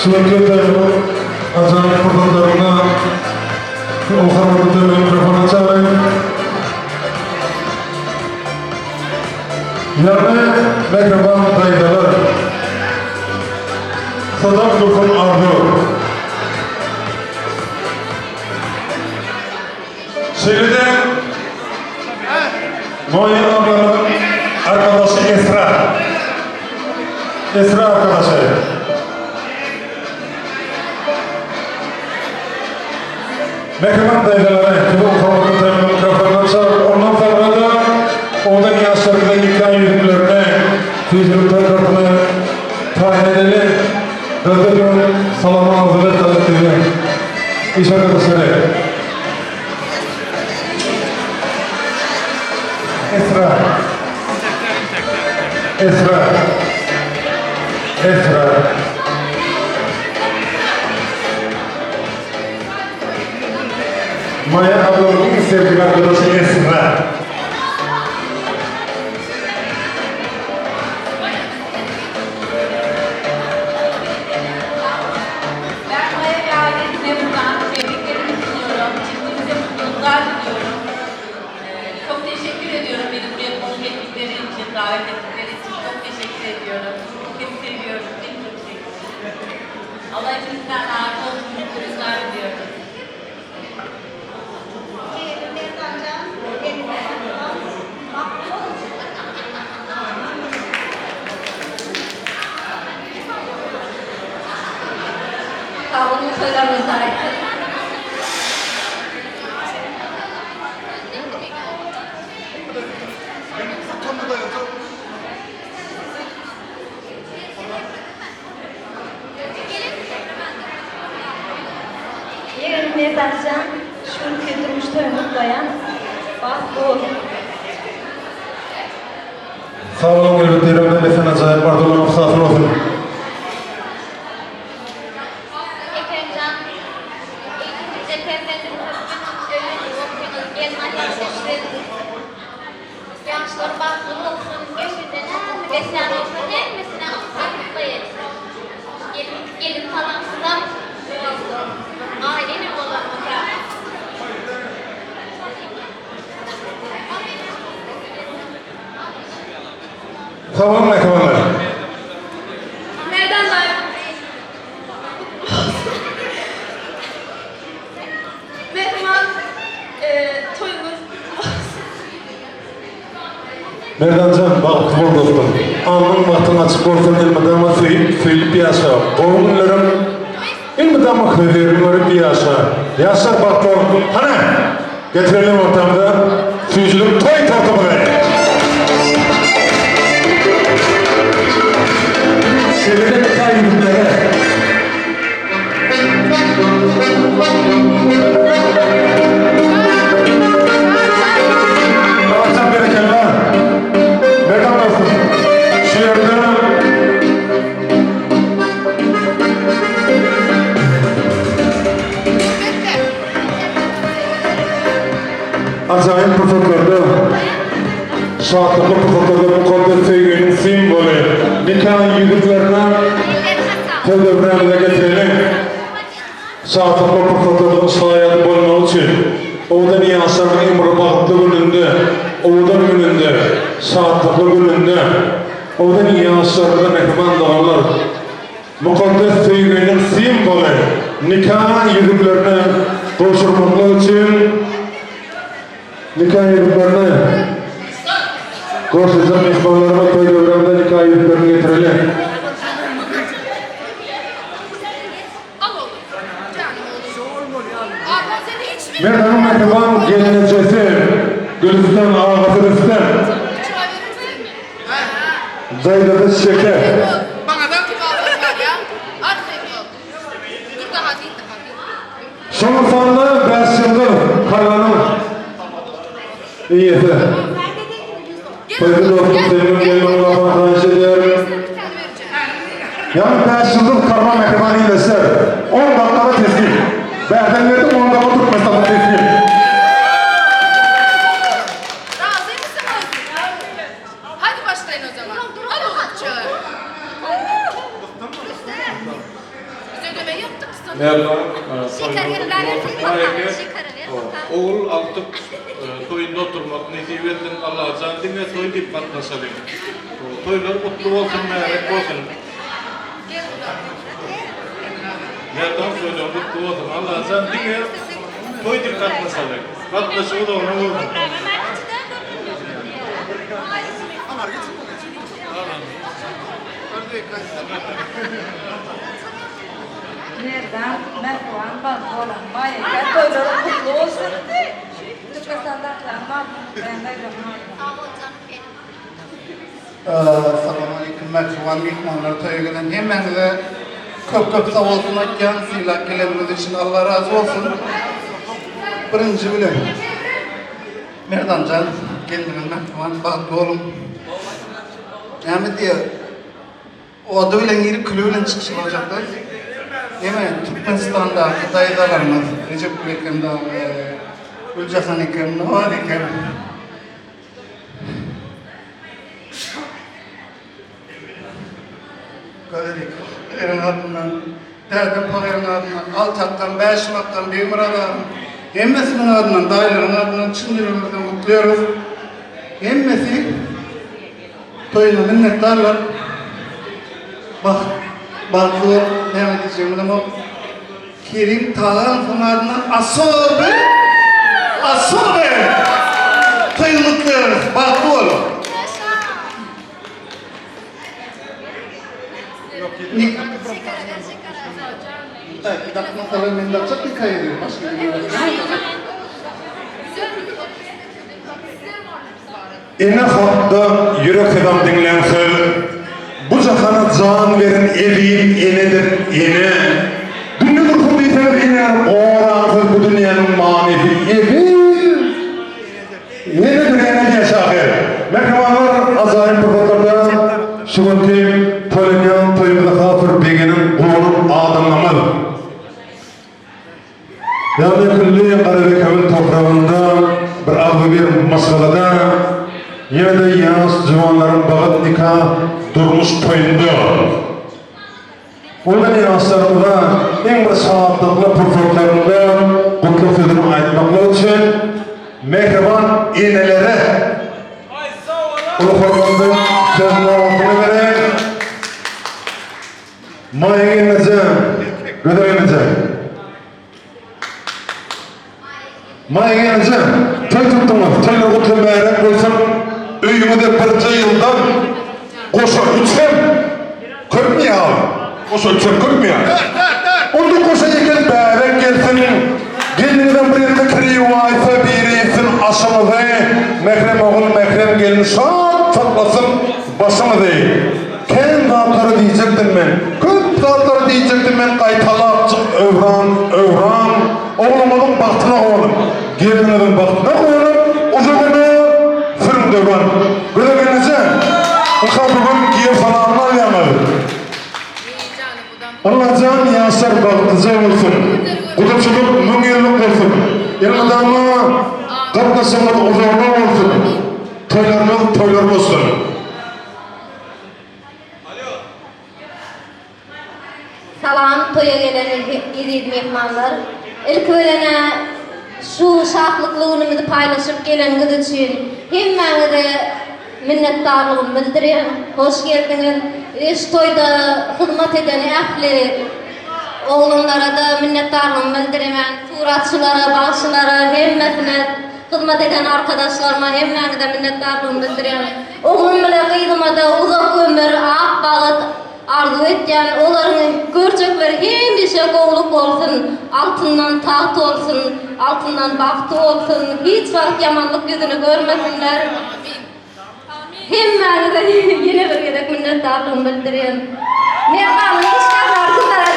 Speaker 5: şu günki toýumyzyň ajaýyp pursatlarynda o hormatly toýumyzy mikrofona çagyryň. Ýagny mähriban daýzalar Sadap Dursun Arzuw. Şeýle-de Noýa ablamyzyň arkadaşy Esra. Esra arkadaşy. Mähriban daýzalara siziň hormatly toýuňyzy mikrofondan çagyryp, ondan soňra-da owadan ýaşlarymyza nika ýüzüklerini, süýjülik tortasyny taýyn edeli. Gyzda döwlet salama arzuw etdik size. Iş arkadaşlary. Esra. Esra. Esra. Maýa ablamyň iň sevgili arkadaşy Esra.
Speaker 9: Ben Maya ve ailesine buradan tebriklerimi sunuyorum. Çiftimize mutluluklar diliyorum. Ee, çok teşekkür ediyorum beni buraya konuk ettikleri için, davet ettikleri için çok teşekkür ediyorum. Seni seviyorum, seni çok seviyorum. Allah hepinizden razı olsun, mutluluklar diliyorum.
Speaker 8: Sag boluň sözlerinizi aýtdyk.
Speaker 13: Ýegenim Merdanjan şu günki durmuş toýuny gutlaýan. Bagtly bolsun.
Speaker 5: Sag boluň elbetde ýüregimden besen ajaýyp arzuwlaryňyz hasyl bolsun.
Speaker 8: Ekremjan ilkinjije perzendiňiz öýlenip gelin alýan Ýaşlar bagtly bolsun, öýünde näme beslän bolsa hemmesine aňsatlyk ýetsin. Gelin gelin salamsyzam gaýynene bolan bolsa.
Speaker 5: Salam mähribanlar.
Speaker 8: Merdan daýy.
Speaker 14: Mähriban toýuňyz gutly bolsun.
Speaker 5: Merdanjan bagtly bol dostum. Alnyň bagtyň açyk bolsun elmydama söýüp söýlüp ýaşa gowy günleriň elmydama hözirini görüp ýaşa ýaşa bagtly bol hany getireliň ortamyza süýjülik toý tortumyzy. Şeýle-de nika ýüzüklere. Haçan berekella. Merdan dostum. Şu ýerde Ajaýyp pursatlarda, şatlykly pursatlarda mukaddes söýginiň simwoly, nika ýüzüklerine Töweregimize getireliň. Şatlykly pursatlaryň şaýady bolmak üçin, owadan ýaşlaryň iň bir bagtly gününde, owadan gününde, şatlykly gününde, owadan ýaşlarymyza mähriban doganlar, mukaddes söýginiň simwoly, nika ýüzüklerini gowşurmaklyk üçin nika ýüzüklerini gowşurjak myhmanlarymyz toý döwrände nika ýüzüklerini getireliň. Merdanyň mähriban gelnejesi Gülüstan agasy Rüstem. Daýzasy Şeker. Şonuň sanda Bäşýyldyz karanyň eýesi. Toýda dostum senden gelmegini haýyş edýärin. Ýagny Bäşýyldyz Karma mähriban ildeşler. On dakgada teslim. Bärden berdim on dakga Türkmenistanda teslim.
Speaker 15: Razy mısınız? Hadi başlayın o zaman. Al çağır. Biz ödeme yaptık sana.
Speaker 4: Merdan Ogul agtyk toýunda oturmak nesip etsin Allajan diňe toý diýip gatnaşalyň. Toýlar gutly bolsun märäk bolsun. Merdan toýlar gutly bolsun Allajan diňe toý diýip gatnaşalyň. Gatnaşyk uzagyna bolsun.
Speaker 16: Merdan, Mähriban, bagtly boluň. Maýa toýlaryň gutly bolsun. Türkmenistandakylaryň bagtyny gutlaýan daýzamyň adyndan.
Speaker 8: Sag bol janym benim.
Speaker 10: Salam aleýkum mähriban myhmanlar toýa gelen hemmäňize köp köp sag bolsun aýtýan sylap geleniňiz üçin Allah razy bolsun birinji bilen Merdanjan gelniňiz mähriban bagtly boluň näme diýer Ody bilen girip küli bilen çykyşyp boljakda. Neme Türkmenistandaky daýzalarymyz Rejepgül ekem dagy, Güljahan ekem, Nawaz ekem. Gözelik Eren adyndan, Dädem Pagyryň adyndan, Alty akgam, Bäşim akgam, Begmyrat agam hemmesiniň adyndan, daýylaryň adyndan çyn ýüregimizden gutlaýarys. Hemmesi Toýuna minnetdarlar. Bagt, bagtly bol, näme diýjegimi bilemok. Kerim Taganowyň adyndan asoby, asoby toýuňy gutlaýarys, bagtly bol. Dakmasalar men dakjak nika ýeri, başga ýere.
Speaker 5: Ene hakda ýürek syzan diňläň söz, Bu jahana jan beren eziz enedir, ene. Dünýe dursun diýseňiz enäni goraňsyz bu dünýäniň manysy eziz enedir, ene diýen şahyr. Mähribanlar ajaýyp pursatlarda şu günki toýlanýan toýumyza has bir begenen, guwanan adamlarymyz. Ýagny külli Garabekewül topragynda bir agzybir maşgalada ýene-de ýaş juwanlaryň bagyt nika durmuş toýunda Ondan ýaşlarymyza iň bir şatlykly pursatlarynda gutlag sözüni aýtmaklyk üçin mähriban enelere uly hormatly söz nobatyny bereýin. Maýa gelneje, Gözel gelneje. Maýa gelneje, toý tutduňyz, toýlar gutly mübärek bolsun. Öýüňize birje ýyldan goşa üçem köpmi ýa? Goşa üçem köpmi ýa? Onda goşa ýeken bäbek gelsin. Gelniňizem bir ýerde kriwaýsa biri etsin aşyňyzy. Mährem ogul, mährem gelin şat saklasyn başyňyzy. Kän zatlary diýjekdim men, Köp zatlary diýjekdim men Gaýtalapjyk öwran, öwran. Ogluňyzyň bagtyna guwanyp, Gelniňiziň bagtyna guwanyp, Uzagyna sürüň döwran. Gözel gelneje, ynha bu gün giýew salamyny alýaňyz. Allajan ýaşlar bagtlyja bolsun. Gudaçylyk müňýyllyk bolsun. Elmydama gatnaşygyňyz uzagyna bolsun. Toýlaryňyz toýlar bolsun.
Speaker 8: Salam toýa gelen eziz myhmanlar. Ilki bilen-ä şu şatlykly günümizi paýlaşyp geleniňiz üçin hemmäňize minnetdarlygymy bildirýän. Hoş geldiňiz. We şu toýda hyzmat eden ähli oglanlara-da minnetdarlygymy bildirýän. Suratçylara, bagşylara hemmesine hyzmat eden arkadaşlaryma hemmäňize minnetdarlygymy bildirýän. Oglum bile gyzymada uzak ömür, ak bagyt arzuw etýän. Olaryň görjekleri hemişe gowluk bolsun, altyndan tagt bolsun, altyndan bagty bolsun, hiç wagt ýamanlyk ýüzüni görmesinler. Hemmäňize ýene bir gezek minnetdarlygymy bildirýän. Merdanyň işgärleri sizlere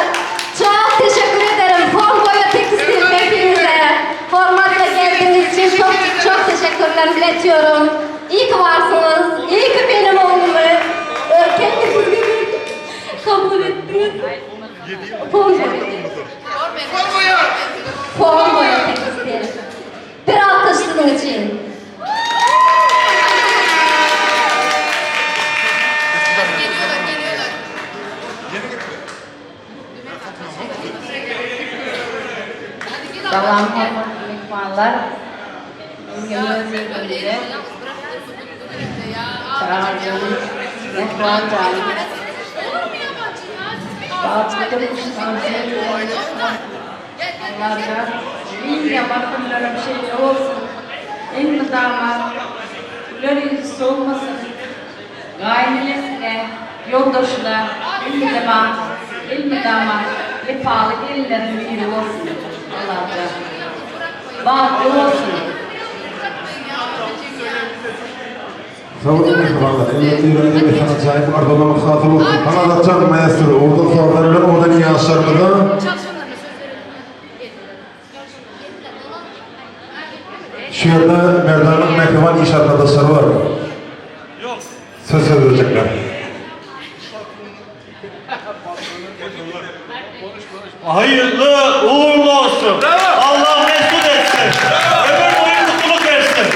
Speaker 8: çok teşekkür ederim. Fon boýa tekstil hepinize hormatla geldiğiniz için çok çok teşekkürlerimi iletiyorum. İyi ki varsınız. İyi ki benim oğlumu kendiniz gibi kabul. kabul etdiňiz. Form Form boýa Bir alkyş siziň üçin.
Speaker 16: Salam hormatly myhmanlar. Bugün öz ýerimizde çagajygym Mähriban janyň bagtly durmuş Allajan iň ýaman günlerem şeýle bolsun. Elmydama güler ýüzi solmasyn. Gaýynenesine, ýoldaşyna elmydama elmydama wepaly gelinleriň biri bolsun. Allajan. Bagtly bolsun.
Speaker 5: Sag boluň mähribanlar. Elbetde ýüregiňizde beslän ajaýyp arzuwlaryňyz hasyl bolsun. Hanadatjan maestro, owdan sazlar bilen owadan ýaşlarymyza Şu ýerde Merdanyň mähriban iş arkadaşlary bar. Söz sözlejekler.
Speaker 4: Hayırlı uğurlu olsun. Allah mesut etsin. Ömür boyu mutluluk versin.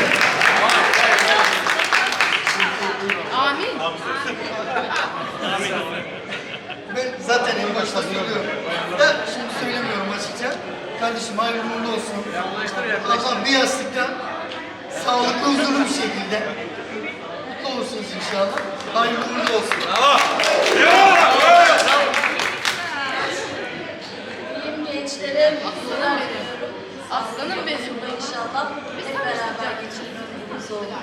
Speaker 15: Amin.
Speaker 10: Ben zaten en başta söylüyorum. Da şimdi söylemiyorum açıkça. Kardeşim hayırlı uğurlu olsun. Allah bir yastıkta sağlıklı huzurlu bir şekilde mutlu olursunuz inşallah. Hayırlı uğurlu olsun.
Speaker 14: Benim gençlerim, aslanım benim. Aslanım benim inşallah. Hep beraber geçiririz ömrümüzü olur.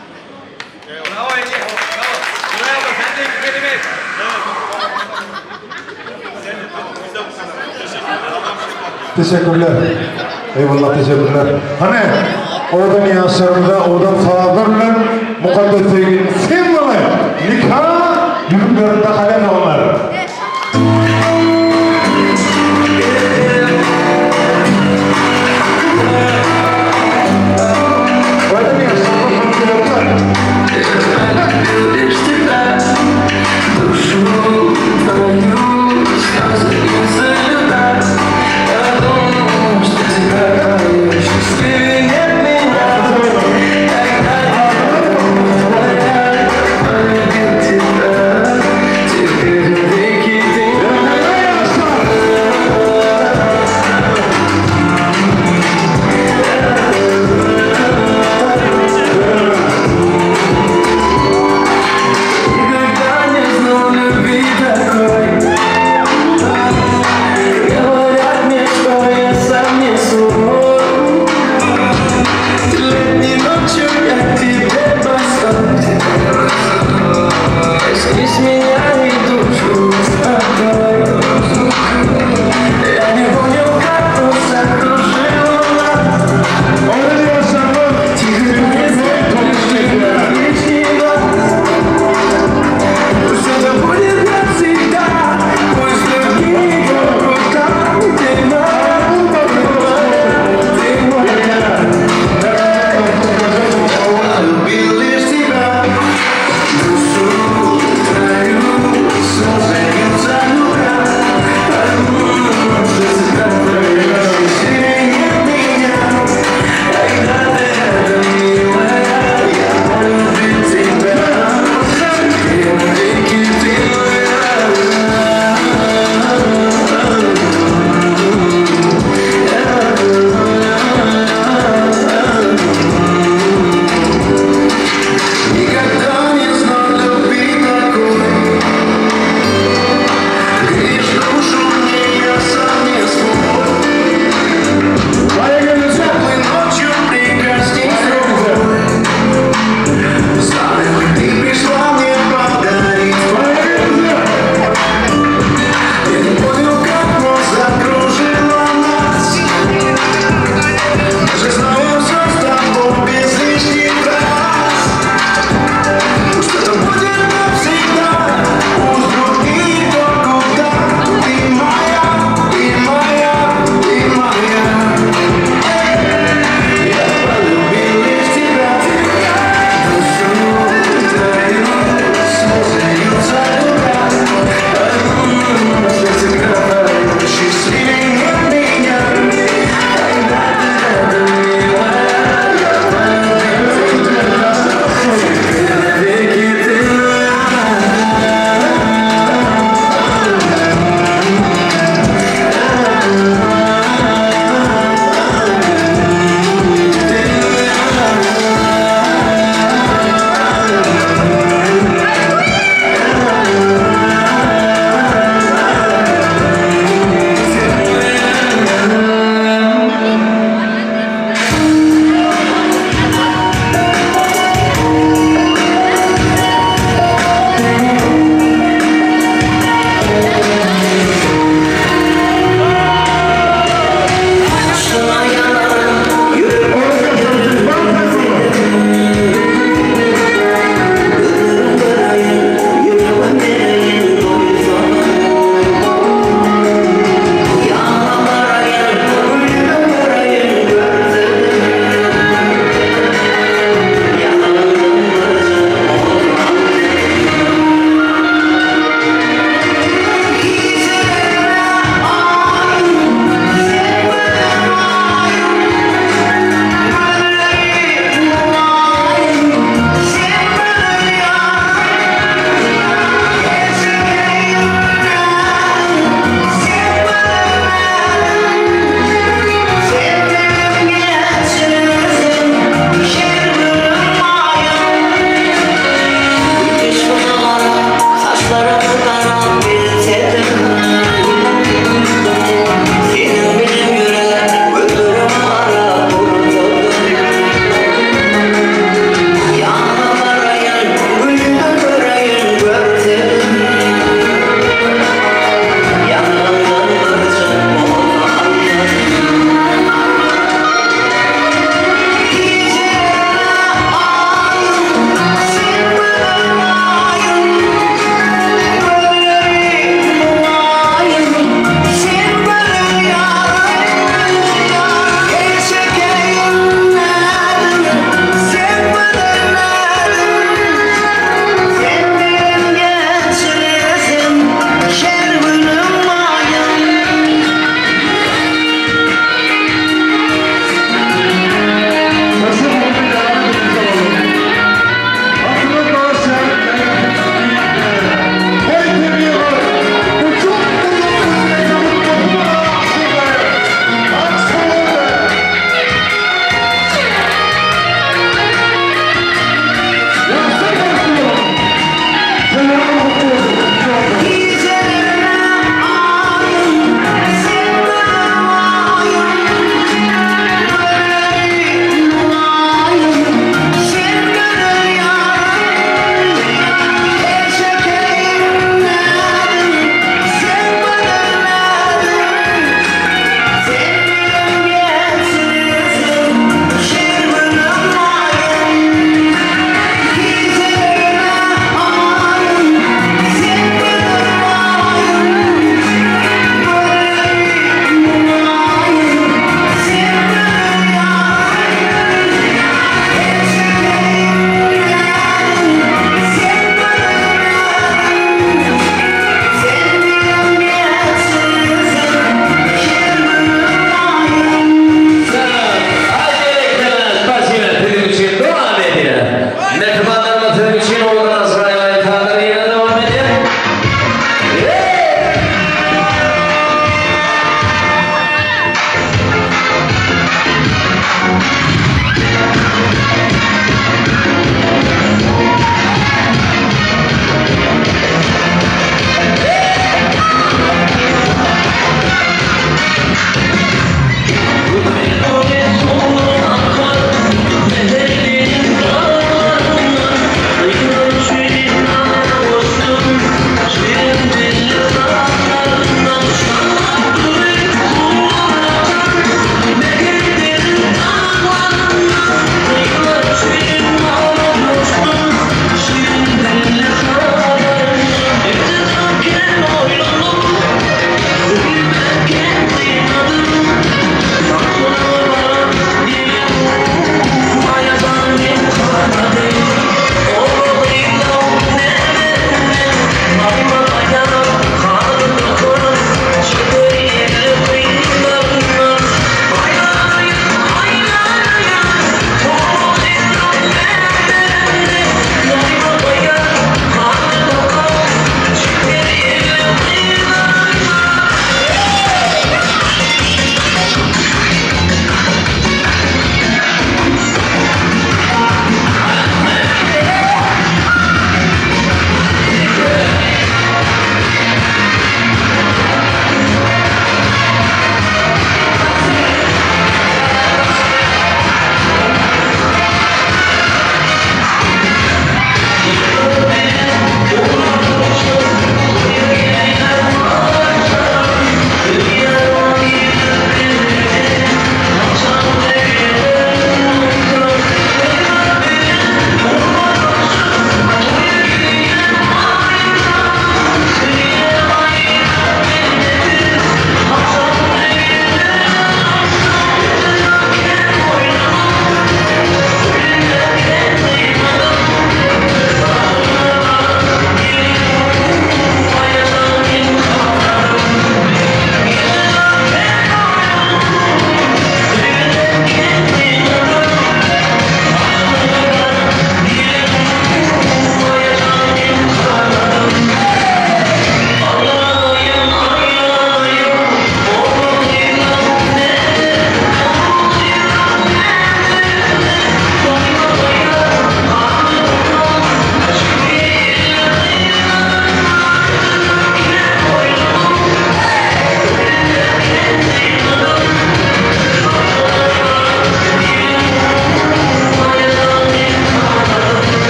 Speaker 4: Bravo Ege. Bravo. Bravo. Sen de iki kelime et.
Speaker 5: Teşekkürler. Eyvallah teşekkürler. Hani oradan yaşlarımıza, oradan sazlar bilen mukaddes sevginin simboly nika ýüzüklerinde kalem onlar. Oradan yaşlarımıza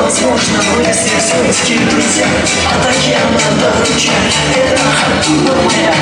Speaker 1: Невозможно вывести все-таки друзья От океана до ручья Это хатуна моя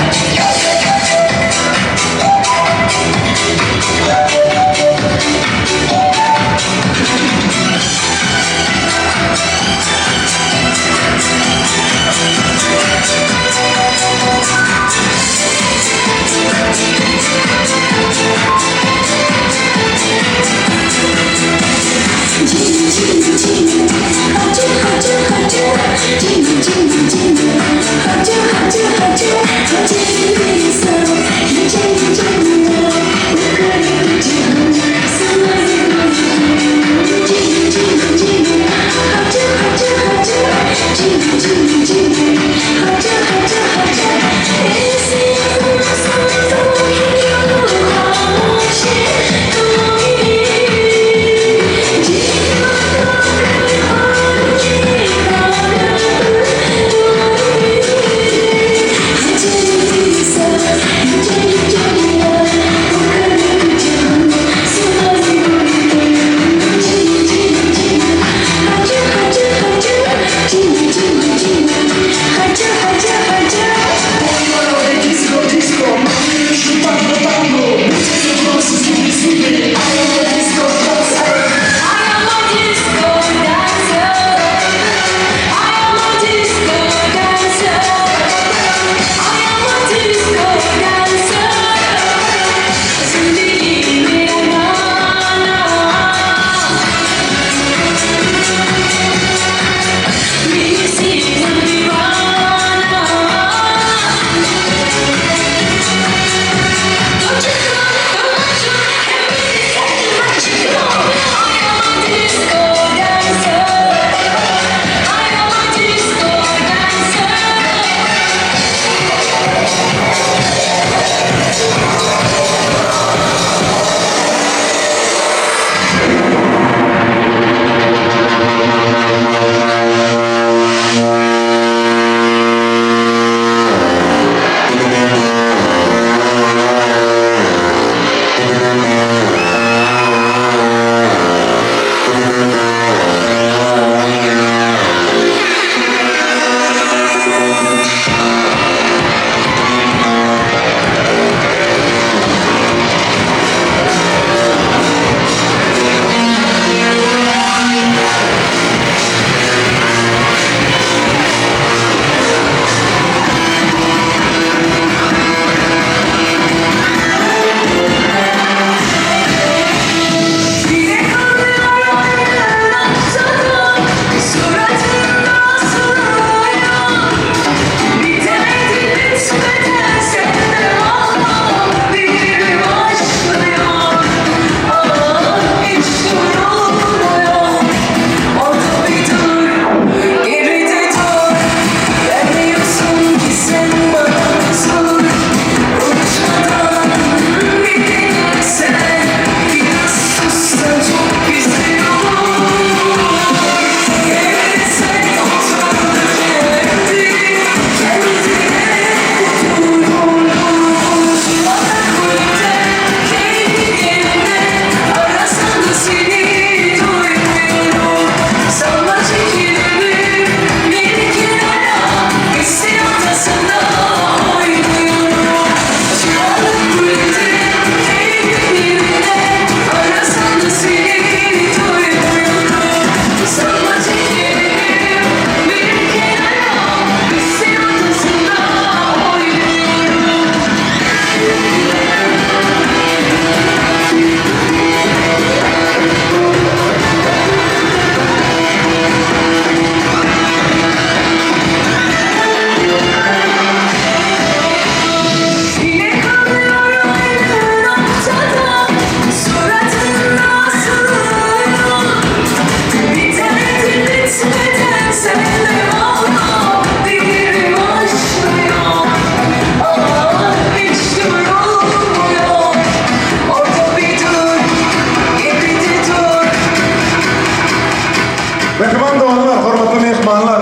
Speaker 5: Mähriban doganlar, hormatly myhmanlar!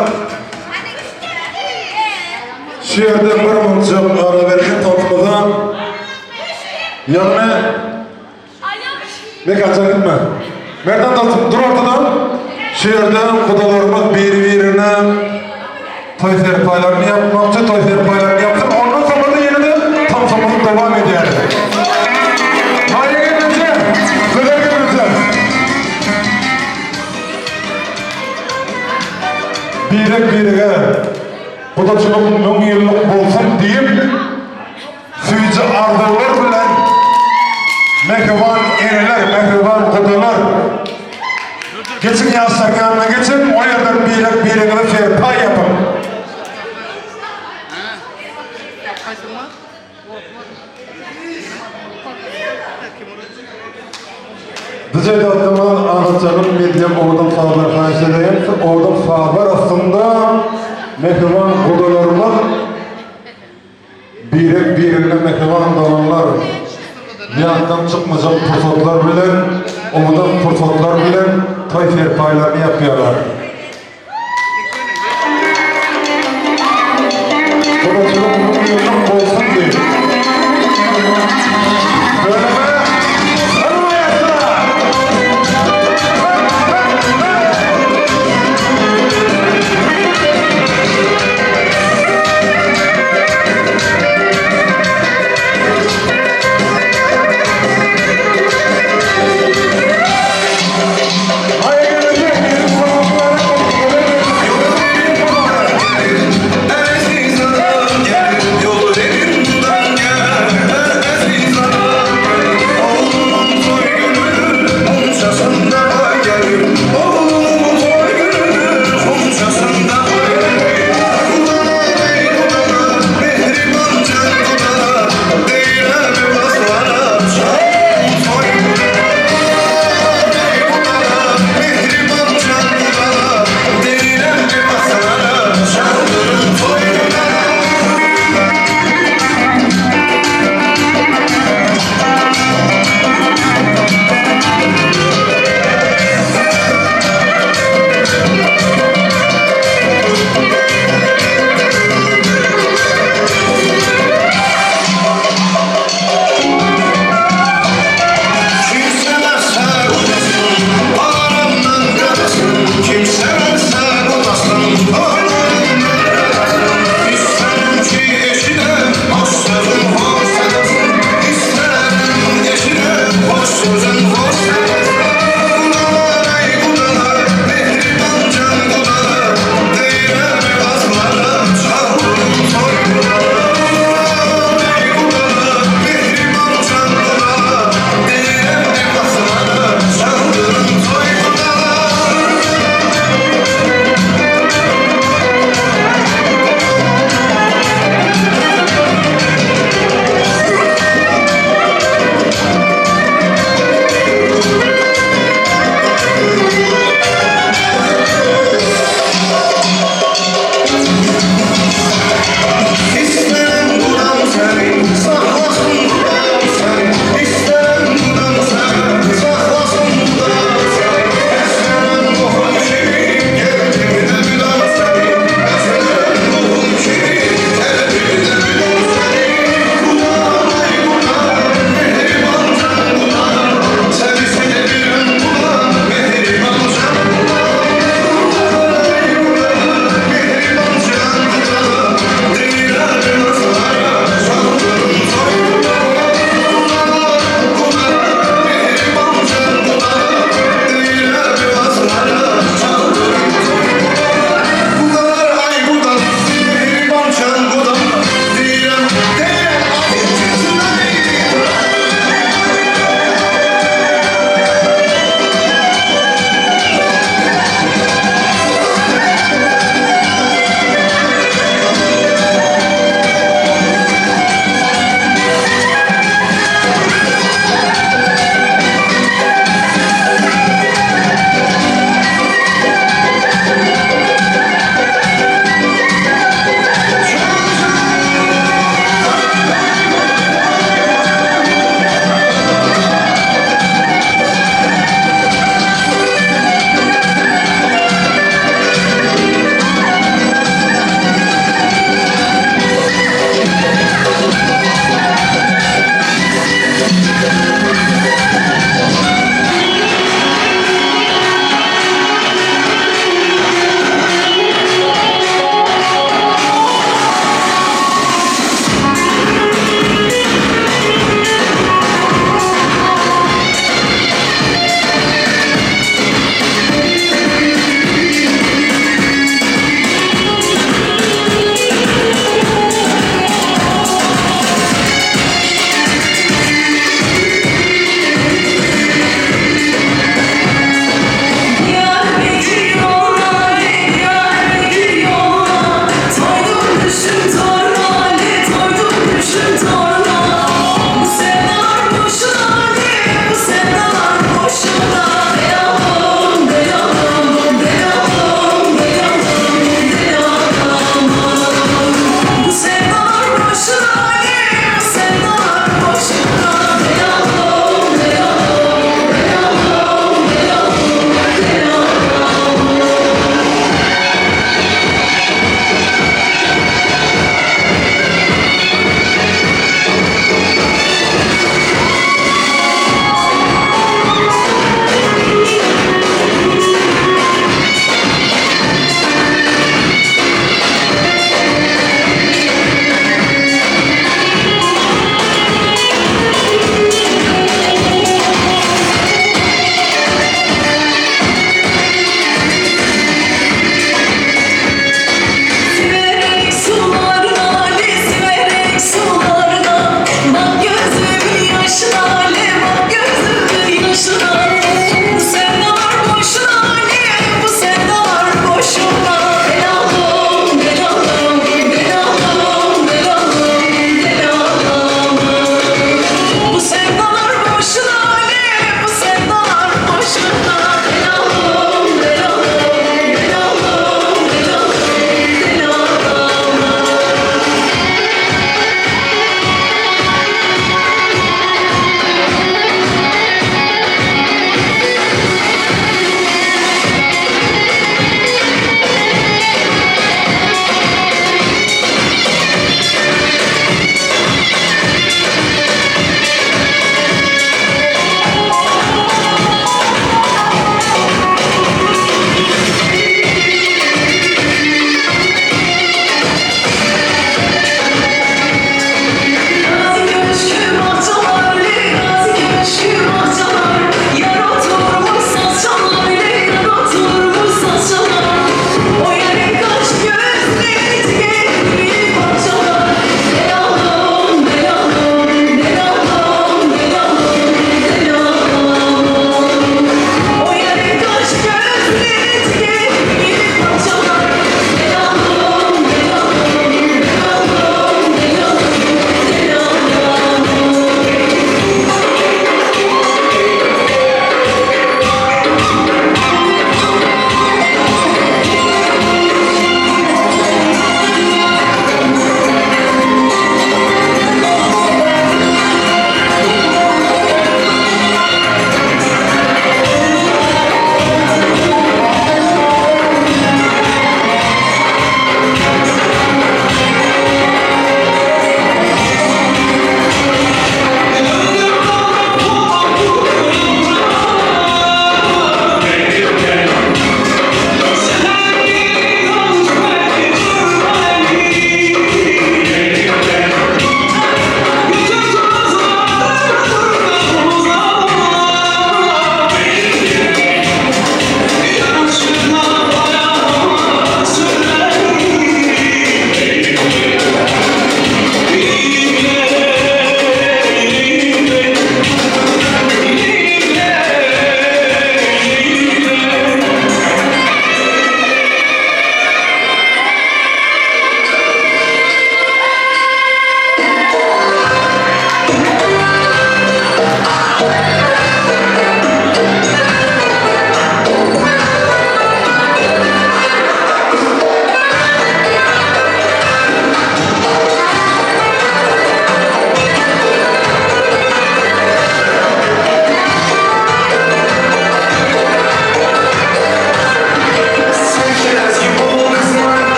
Speaker 5: Şu ýerde bir munjak ara berlen toplumyza ýagny Mekanjan gitme. Merdan dostum dur ortada. Şu ýerde gudalarymyz biri-birine toý serpaýlaryny ýapmakçy, toý serpaýlaryny ýapsyn, ondan soňra-da ýene-de tansymyzy dowam edýäris. Maýa gelneje, Gözel gelneje. Birek-birege gudaçylyk müňýyllyk bolsun diýip, Süýji arzuwlar bilen mähriban eneler, mähriban gudalar. Geçiň ýaşlaryň ýanyna geçiň, o ýerden birek biriňize serpaý ýapyň. Dije dadyma Agatjanyň medlem owadan sazlary haýyş edeýin. Şu owadan sazlar astynda mähriban gudalarymyz Birek-birine mähriban doganlar, ýatdan çykmajak pursatlar bilen, owadan pursatlar bilen toý serpaýlaryny ýapýarlar. Gudaçylyk müňýyllyk bolsun diýip. Bölüme Haýa gelejek, gelin hormatly.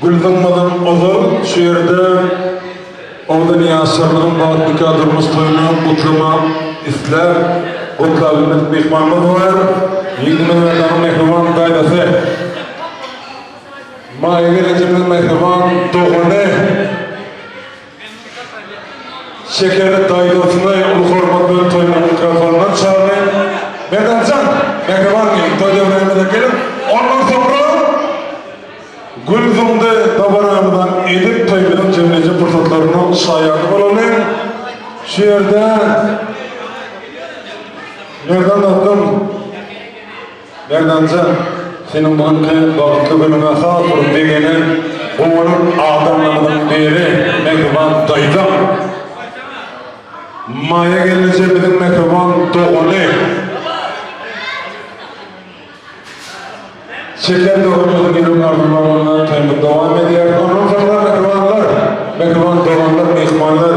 Speaker 5: Gül zyňmadan ozal şu ýerde Owadan ýaşlarymyzyň bagt nika durmuş toýuny gutlamak isläp, gutlap bilmedik myhmanymyz bar. Ýigdimiz Merdanyň mähriban daýzasy. Maýa gelnejemiziň mähriban dogany. Şeker daýzasyny uly hormat bilen toýunyň mikrofonyndan çagyrýan. Merdanjan, mähriban gelin, toý döwränimize geliň. Ondan soňra Gül zyňdy dabaramyzam edip toýumyzyň jemleýji pursatlarynyň şaýady bolalyň. Şu ýerde. Merdan dostum, Merdanjan, seniň bu günki bagtly günüňe has bir begenen, guwanan adamlarymyzyň biri mähriban daýzam. Maýa gelneje biziň mähriban dogany. Şeker doganymyzyň ýürek arzuwlarynda toýumyz dowam edýär. Ondan soňra mähribanlar, mähriban doganlar, myhmanlar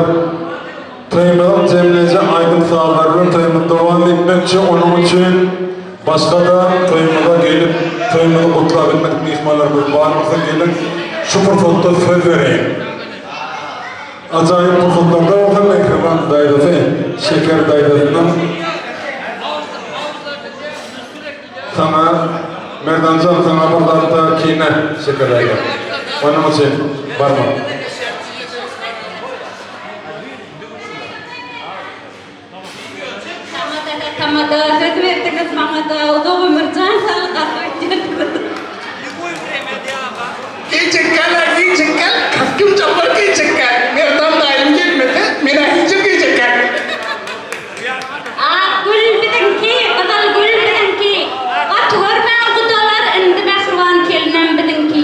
Speaker 5: toýumyzyň jemleýji aýdym-sazlary bilen toýumyzy dowam etmekçi. Onuň üçin başga-da toýumyza gelip, toýumyzy gutlap bilmedik myhmanlarymyz bar bolsa geliň, şu pursatda söz bereýin. Ajaýyp pursatlarda bolsa mähriban daýzasy Şeker daýzasynyň Saňa Merdanjan saňa bir zatda kine Şeker daýza. Onuň üçin barma.
Speaker 17: Tamada tamada söz berdiňiz maňada uzak ömür jan saglyk arzuw etýän.
Speaker 10: Geýjekgäl-ä geýjekgäl, kostýum çapar geýjekgäl, Merdan daýym gelmese, men-ä hijem geýjekgäl.
Speaker 17: Ak gül biziňki, gyzyl gül biziňki, Gaty görmäň gudalar, indi mähriban gelinem biziňki.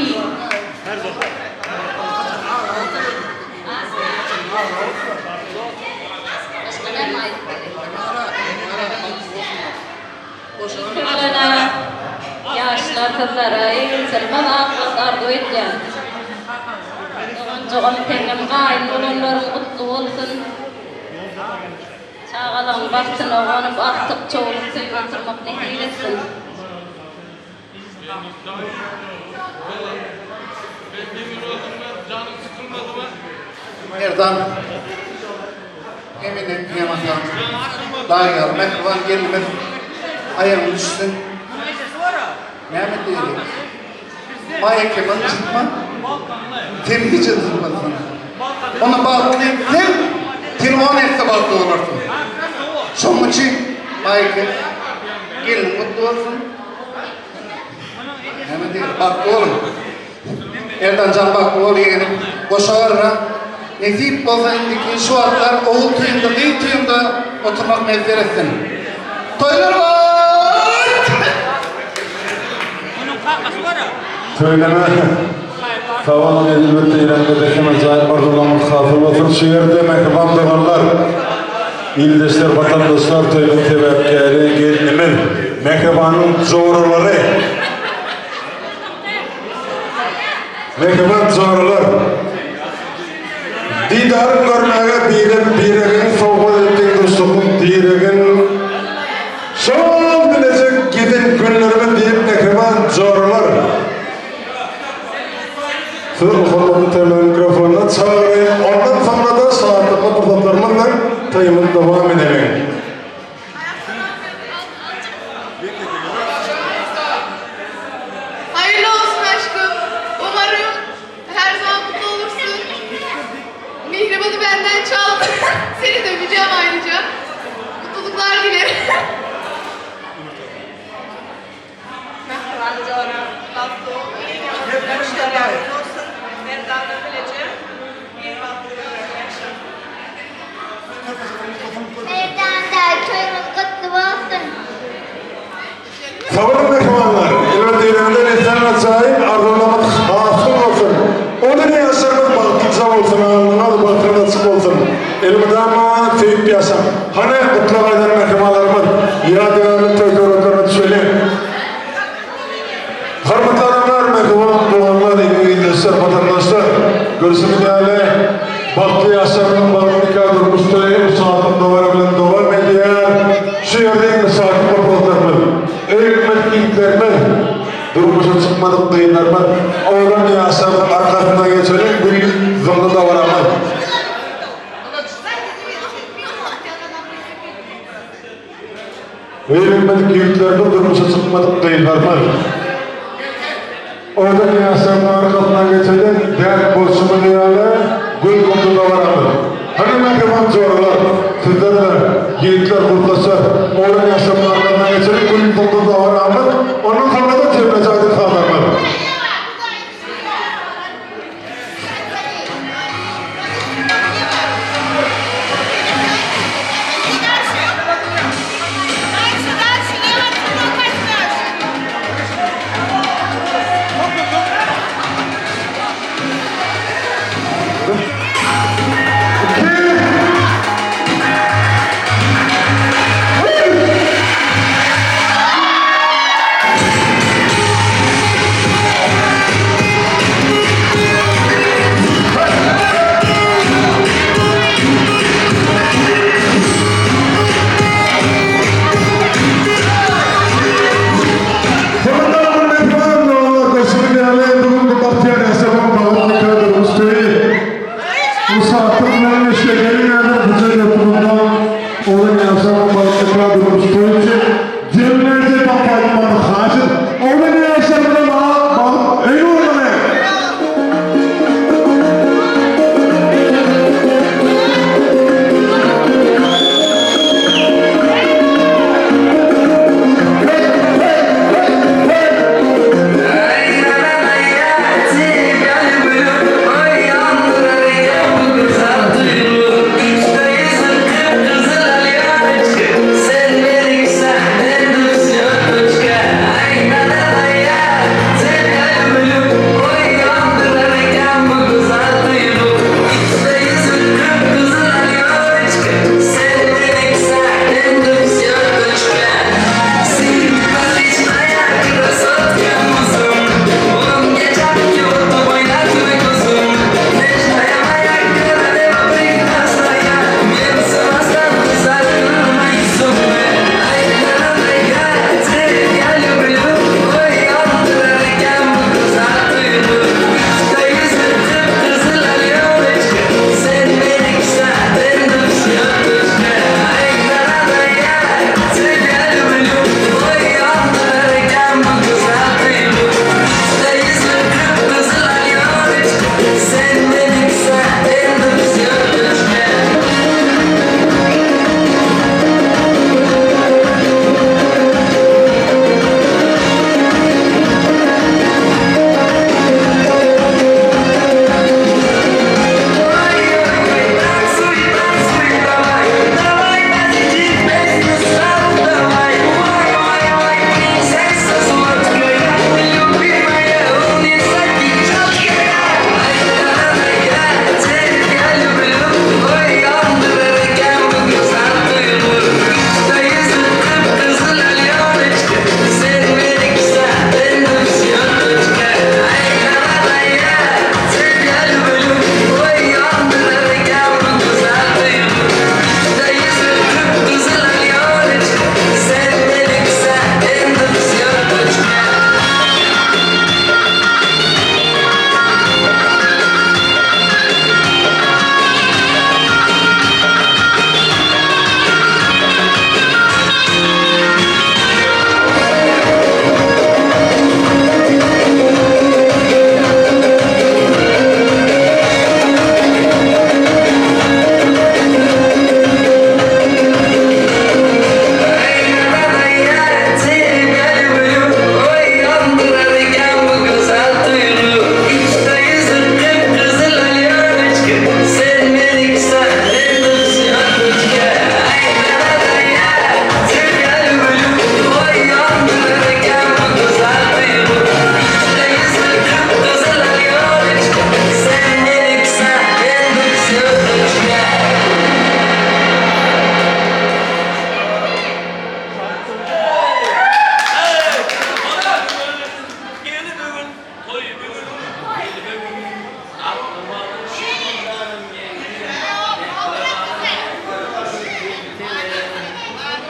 Speaker 17: Ilki ýaşlar gyzlara egilçilmez ak bagt arzuw edýän. Dogan-jogam teňňem gaýyn bolanlaryň gutly bolsun. Çagalaryň bagtyna gonup agtyk çowluk söýüp oturmak nesip etsin.
Speaker 10: Merdan hem enem hem atam daýy mähriban gelnimiz aýagyň düşsün. Näme diýeli? Maýa kemal çykma. Sen hiç ynjytmazsyň. Onda bagtly sen telefon etse bagtly bolarsyň. Şonuň üçin Maýa gelniň gutly bolsun. Näme diýeli? Bagtly boluň. Erdanjan bagtly bol ýegenim. Goşa garra. Nesip bolsa indiki şu wagtlar ogul toýunda, gyz toýunda oturmak miýesser etsin. Toýlar bar!
Speaker 5: Söýleme. Sag boluň elbetde ýüregiňizde hem ajaýyp arzuwlaryňyz hasyl bolsun. Şu ýerde mähriban doganlar, ildeşler, watandaşlar toýuň sebäpkäri gelnimiz Mähribanyň joralary. Mähriban joralar. Didaryn görmäge birek biregiň sowgat etdiň duşluklyk diregin. Şol bilejek gezen günlerimiz diýip mähriban joralar. Sizi hormatly Temel mikrofonyna çagyraýyn. Ondan soňra-da şatlykly pursatlarymyz bilen toýumyzy dowam edeliň.
Speaker 15: Hayırlı olsun aşkım. Umarım her zaman mutlu olursun. Mihriban'ı benden çaldın. Seni döveceğim ayrıca. Mutluluklar dilerim.
Speaker 9: Mähriban joram, bagtly bol. Müşderilerimiz bolsun. Merdana bileje ir bagtly günlerde ýaşa.
Speaker 18: Merdan daýy toýuňyz gutly bolsun.
Speaker 5: Sag boluň mähribanlar. Elbetde ýüregiňden esen ajaýyp arzuwlaryňyz hasyl bolsun. O dünýä ýaşlaryňyz bagtlyja bolsun, alnyňyz bagtyňyz açyk bolsun. Elmydama söýüp ýaşaň. Hany gutlag aýdan mähribanlarymyz ýadygärlik toý suratlaryna düşeliň. Hormatly adamlar, mähriban doganlar, ildeşler, watandaşlar! Görşümiz ýaly, bagtly ýaşlarymyzyň bagtly nika durmuş toýy bu şatlyk dabara bilen dowam edýär. Şu ýerde iň şatly pursatlarymyz, öýlenmedik ýigitlerimiz, durmuşa çykmadyk gyzlarymyz, oglan ýaşlarymyzyň arkasynda geçeliň gül zyňly dabaramyz. Öýlenmedik ýigitlerimiz, durmuşa çykmadyk gyzlarymyz. Owadan ýaşlaryň arkasyna geçeliň, däp bolşumyz ýaly, gül gumly dabaramyz. Hany mähriban joralar, sizler-de, ýigitler, gurtlaşlar, owadan ýaşlaryň arkasyna geçeliň, gül gumly dabaramyz, ondan soňra-da jemleji aýdym-sazlarymyz.
Speaker 12: ýaşaryň bagtly durmuş toýy üçin.